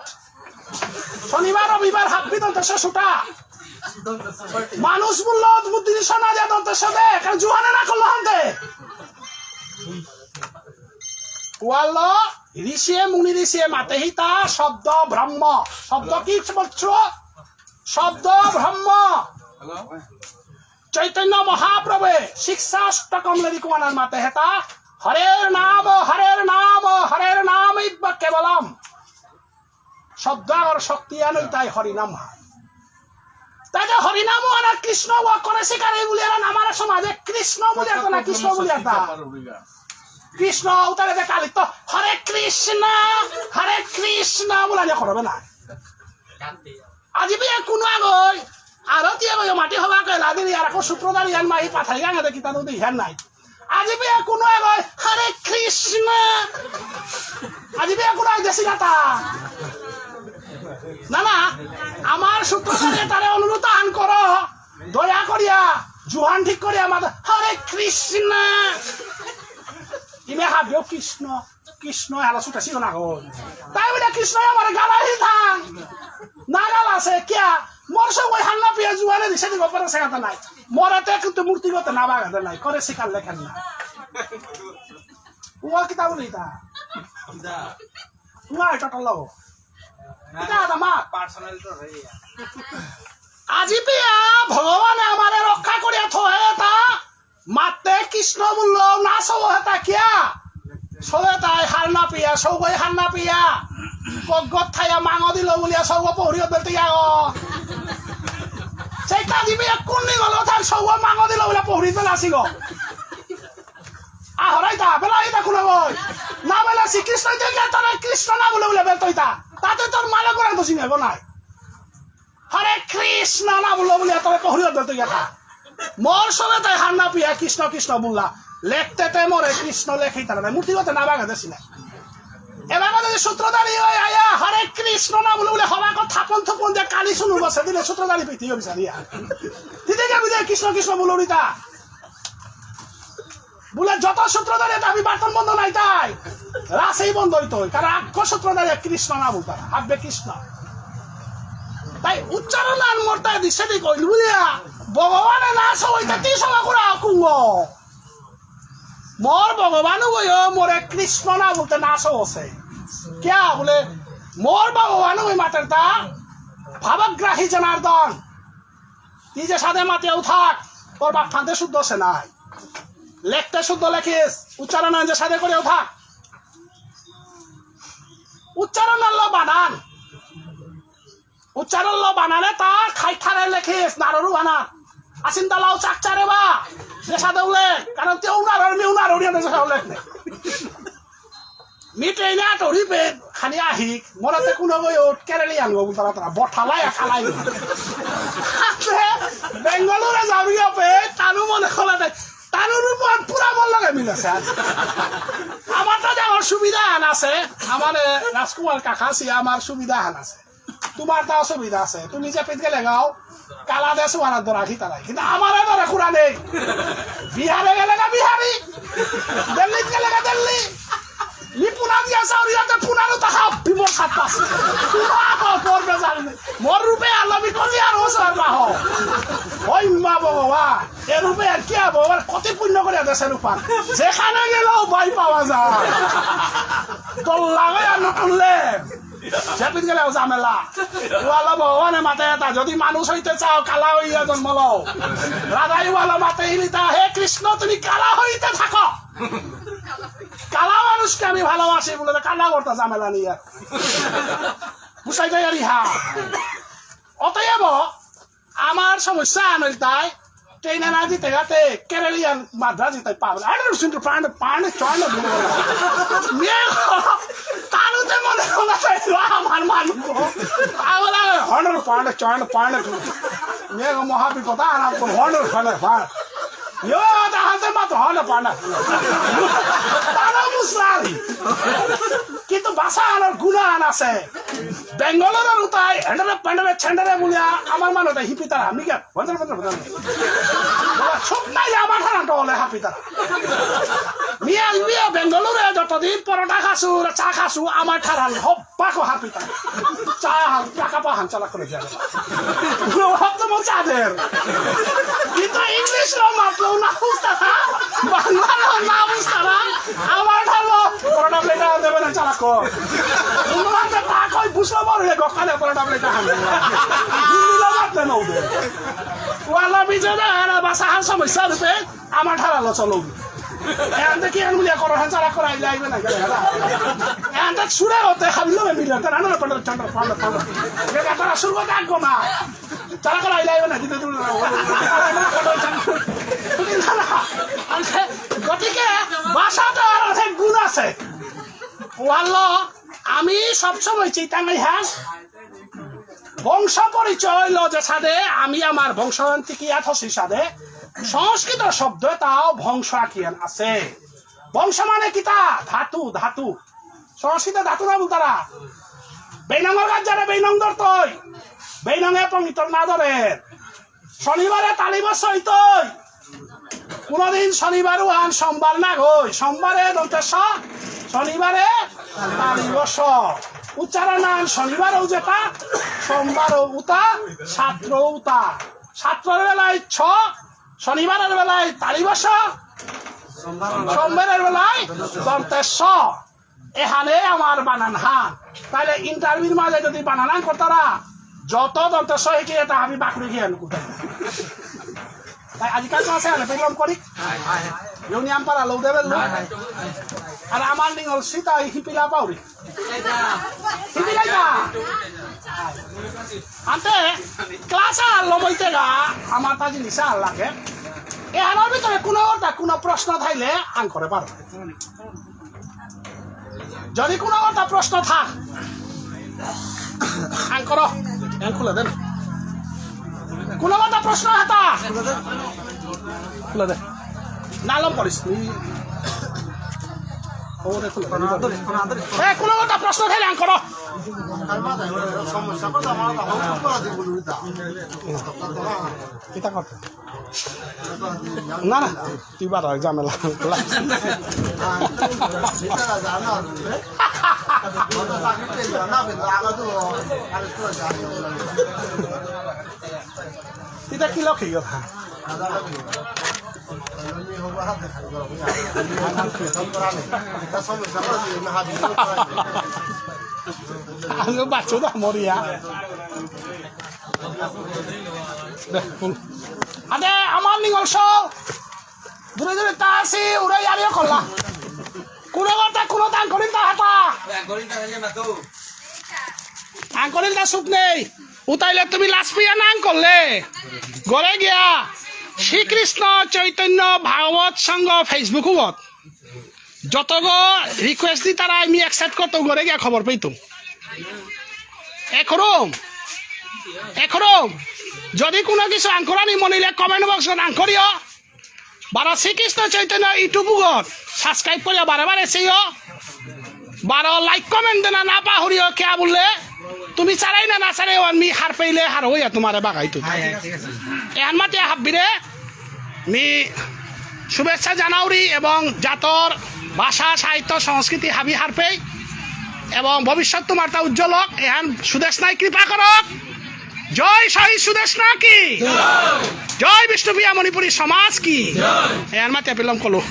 শনিবার, রবিবার হাব্বি দন্ত্য স শুটা। দন্ত্য স। মানুষ মূল্য বুদ্ধি দিস না দিয়া দন্ত্য স দে। কারণ জুহানে না করলো হানতে। ওয়াল্লো, ঋষিয়ে মুনি ঋষিয়ে মাতেহিতা শব্দ ব্রহ্ম। শব্দ কি বলছো? শব্দ ব্রহ্ম। চৈতন্য মহাপ্রভু শিক্ষাষ্টকম লেরিকুয়ানার মাতেহেতা, হরের নাম, হরের নাম, হরের নাম ইব কেবলম। শব্দ আর শক্তি আনই তাই হরিনাম হয়। তাই যে হরিনাম আর কৃষ্ণ ও করে শিকার এই বলিয়ার আমার সমাজে কৃষ্ণ বলিয়ার না, কৃষ্ণ বলিয়ার না। কৃষ্ণ উতারে যে কালি তো হরে কৃষ্ণ, হরে কৃষ্ণ বলে যে করবে না। আজি বিয়ে কোনো আগই, আরো দিয়ে আগই মাটি হবা কইলা দিলি আর এখন সূত্রধারী আন মাই পাথাই গাঙে দেখি তাদের দিহান নাই। আজি বিয়ে কোনো আগই, হরে কৃষ্ণ। আজি বিয়ে কোনো আগ দেশি গাতা। না, না, আমার সূত্রধারী তারে অনুরোধ আন করো, দয়া করিয়া, জুহান ঠিক করিয়া মাতা, হরে কৃষ্ণ। ইমে হাবিও কৃষ্ণ। কৃষ্ণ হারা ছুটেছিল না গো। তাই বলে কৃষ্ণ আমার গালাহি থান। না গাল আছে কিয়া? মোর সব ওই হান্না পিয়া জুয়ানে দিছে দিব পরে সেখানে নাই। মরাতে কিন্তু মূর্তি করতে না বাগাতে নাই। করে শিকার লেখেন না। ও কিতা বলি তা? ও এটা টলো। এটা আমার পার্সোনাল তো হয়ে। আজি পিয়া ভগবানে আমারে রক্ষা করিয়া থহে তা মাতে কৃষ্ণ বলল, না সৌ হেতা কিয়া? সৌয়ে তাই হার না পিয়া, সৌগই হার না পিয়া। কগ্গত থাইয়া মাঙ দিল বুলিয়া সৌগ পৌরিও বেলতে যাও। সেই কাজিবি এক কুন্নি গল, তার সৌগ মাঙ দিল বুলিয়া পৌরি বেলা আসিল। আহরাই তা, বেলা এই দেখুন ওই। না বেলা শ্রীকৃষ্ণ দেখে তারা কৃষ্ণ না বলে বলে বেলতই তা। তাতে তোর মালা করার তো চিনে নাই। হরে কৃষ্ণ না বললো বলে তবে পহুরি ধরতে গেলা। মোর সবে তাই হান্না পিয়া কৃষ্ণ কৃষ্ণ বললা। লেখতে তে মোরে কৃষ্ণ লেখেই তারা নাই। মূর্তি করতে না বাগা দেশি নাই। এবার যদি সূত্রধারী হয় আয়া হরে কৃষ্ণ না বলে বলে হবা কো থাপন থপন দিয়ে কালি শুনু বসে দিলে সূত্রধারী পিতি বিচারিয়া। দিদি কে বুঝে কৃষ্ণ কৃষ্ণ বলুরিতা। বুলে যত সূত্রধারী এটা আমি বার্তন বন্ধ নাই তাই। রাসেই বন্ধ হইতো। কারণ আক্ষ সূত্রধারী কৃষ্ণ না বলতারা। হাব্বে কৃষ্ণ। তাই উচ্চারণ আর মরতায় দিছে দি কইল বুলিয়া। ভগবানে না সবাইতে তি সবা করা কুঙ্গ। মোর ভগবান গো মোরে কৃষ্ণ না বলতে না সবসে। কিয়া বুলে মোর ভগবান গো মাতের তা ভাবগ্রাহী জনার্দন। তি যে সাদে মাতেও থাক, তোর বাপ ফান্দে শুদ্ধ সে নাই। লেখতে শুদ্ধ লেখিস, উচ্চারণ যে সাদে করেও থাক। উচ্চারণ আল্লাহ বানান। উচ্চারণ লো বানানে তা খাই ঠারে লেখিস, নাররু বানান। আসিন দালাও চাকচারে বা, যে সাদে উলে, কারণ তে উনার আর মি উনার উড়িয়া যে সাদে উলে। মিটে না টরি পে খানি আহিক, মরাতে কোনো গই ওট কেরেলি আনবো বুলতারা তারা, বঠালাই আখালাই। হাতে বেঙ্গালুরে যাওয়া পে, তানু মনে খোলা দেয়, তানুর উপর পুরা মন লাগে মিলে স্যার। আমার তো যাওয়ার সুবিধা আন আছে, আমার এ, রাজকুমার কাকা সে আমার সুবিধা আন আছে। তোমার তো অসুবিধা আছে, তুমি যে পেট গেলে গাও, কালা দেশ ওয়ারা ধরা কি তারা, কিন্তু আমারে ধরে কুরা নেই। বিহারে গেলে না বিহারি, দিল্লি গেলে না দিল্লি। ই পুনা দিয়া চাউরি আতে পুনারও তা হাফ বিমল সাত পাঁচ। বাবা, মোর বেজাল নেই। মোর রূপে আল্লাহ বি কলি আর ওসর বাহ। ওই মা বাবা, এ রূপে আর কি আবো, আর কত পুণ্য করে দেশের উপর। যেখানে গেলেও ভাই পাওয়া যায়। তো লাগে আর না করলে। যেপিন গেলেও ঝামেলা। ওয়ালা ভগবানে মাতে এটা, যদি মানুষ হইতে চাও, কালা হইয়া জন্ম লও। রাধাই ওয়ালা মাতে ইলিতা, "হে কৃষ্ণ, তুমি কালা হইতে থাকো।" কালা মানুষকে আমি ভালোবাসি বলে তো কালা করতে ঝামেলা নিয়ে। বুঝাই দেয় আর ইহা। অতএব আমার সমস্যা আনল তাই, ট্রেনে না জিতে গাতে, কেরালিয়ান মাদ্রাজি তাই পাবে। আরে, শুনতে পান্ড, পান্ড, চন্ড, মেয়ে, তানুতে মনে হলো তাই, আমার মানুষ। আগলা, হন্ডর পান্ড, চন্ড, পান্ড। মেয়ে, মহাবিপদ, আর কোন হন্ডর, হন্ডর, পান্ড। ইয়ো, তা হাতে মাত্র হন্ডর, পান্ড। তারা মুসলারি। কিন্তু ভাষা আনার গুণা আন আছে। বেঙ্গালোরের উতাই, হেন্ডারে, পেন্ডারে, ছেন্ডারে বুলিয়া, আমার মানুষ হিপি তারা, আমি কে? বদল, বদল, বদল। সব নাই আমার ঠারা ডলে হাপি তারা। মিয়া, মিয়া, বেঙ্গালুরে যতদিন পরোটা খাসু, চা খাসু, আমার ঠারা হব্বাকো হাপি তারা। চা হান, টাকা পা হান চালা করে দিয়া। হব তো মোর চাঁদের। কিন্তু ইংলিশ লো মাতলো না বুঝতারা, বাংলা লো না বুঝতারা, আমার ঠারলো পরোটা প্লেটা দেবে না চালা কর। উন্নতে তা কই বুঝলো বড় হয়ে গকালে পরোটা প্লেটা হান। হিন্দি লো মাতলে না উঠে। ওয়ালা বিজয় দা, আর বাসা হার সমস্যা রূপে আমার ঠারালো চলো। এনতে কি আনগুলিয়া করো, হ্যাঁ, চালা করাই লাইবে না, গেলে, হ্যাঁ। এনতে সুরে হতে হাবিলো মে মিলে, তারা না, পান্ডা, চান্ডা, পান্ডা, পান্ডা। গেলে তারা শুরু করতে আগ না। চালা করাই লাইবে না, দিতে তুমি না। গতিকে ভাষাটা আর অনেক গুণ আছে। ওয়াল্লা, আমি সবসময় চিন্তা নাই, হ্যাঁ। বংশ পরিচয় ল যে সাদে, আমি আমার বংশ টিকিয়া থসি সাদে, সংস্কৃত শব্দ এটাও বংশ আকিয়ান আছে। বংশ মানে কিতা? ধাতু, ধাতু। সংস্কৃত ধাতু না বলতারা। বেইনঙর গাছ যারা বেইনং ধরতই, বেইনঙে পঙ্গিতর না ধরে। শনিবারে তালি বস হইতই। কোনোদিন শনিবার ওহান সোমবার না গই, সোমবারে দন্ত্য স, শনিবারে তালি বস। উচ্চারণ আন শনিবারও যেটা, সোমবারও উতা, ছাত্র উতা। ছাত্রর বেলায় ছ, শনিবারের বেলায় তালি বস, সোমবারের বেলায় দন্ত্য স। এহানে আমার বানান হান। তাহলে ইন্টারভিউর মাঝে যদি বানান হান করতারা, যত দন্ত্য স হিকে এটা আমি বাকরি গিয়ে আনকু। তাই আজিকাল ক্লাসে আনে পেলাম করি। ইউনিয়ন পারা লৌ দেবে লৌ। আর আমার নিঙল সীতা এই হিপিলা পাউরি। হিপিলাই না। আনতে ক্লাসে আর লমইতে গা, আমার তা জিনিস আর লাগে। এহানর ভিতরে কোনো ওটা কোনো প্রশ্ন থাইলে আন করে পারো। যদি কোনো একটা প্রশ্ন থাক, আন করো, এন খুলে দেন। কোনো একটা প্রশ্ন হাতা, খুলে দে। নালম পড়িস। ও রে, খুলে দে। এ, কোনো একটা প্রশ্ন থাকলে আন করো। এটা করতে। না, না, তুই বারো ঝামেলা। এটা কি লক্ষ্য কথা? আমি বাচ্চা তো মরিয়া। আদে, আমার নিঙল সব। দূরে দূরে তা আসি, উড়ে ইয়ারিও করলা। কোনো কথা, কোনো দান করিন তা হাতা। আঙ্করিন তা সুখ নেই। উতাইলে তুমি লাজ পিয়া না আঙ্করলে। ঘরে গিয়া শ্রীকৃষ্ণ চৈতন্য ভাগবত সংঘ Facebook উগত। যতগো request দি তারা আমি accept করতো ঘরে গিয়া খবর পেইতো। একরম, একরম। যদি কোনো কিছু আঙ্করানি মনিলে comment box আঙ্করিও। বারো শ্রীকৃষ্ণ চৈতন্য YouTube উগত subscribe করিয়া বারে বারে চেইও। বারো like comment দেনা না পাহরিও, কিয়া বুললে তুমি চারাই না না চারাই, ওহান মি হারপেইলে হারৌ ইয়া তোমারে বাগাইতৌ। এহান মাতিয়া হাব্বিরে মি শুভেচ্ছা জানাউরি এবং জাতর ভাষা, সাহিত্য, সংস্কৃতি হাবি হারপেই এবং ভবিষ্যৎ তোমারতা উজ্জ্বল হোক, এহান সুদেষ্ণায় কৃপা করক। জয় শহীদ সুদেষ্ণা কি? জয় বিষ্ণুপ্রিয়া মণিপুরী সমাজ কি? এহান মাতিয়া পেলাম কলু।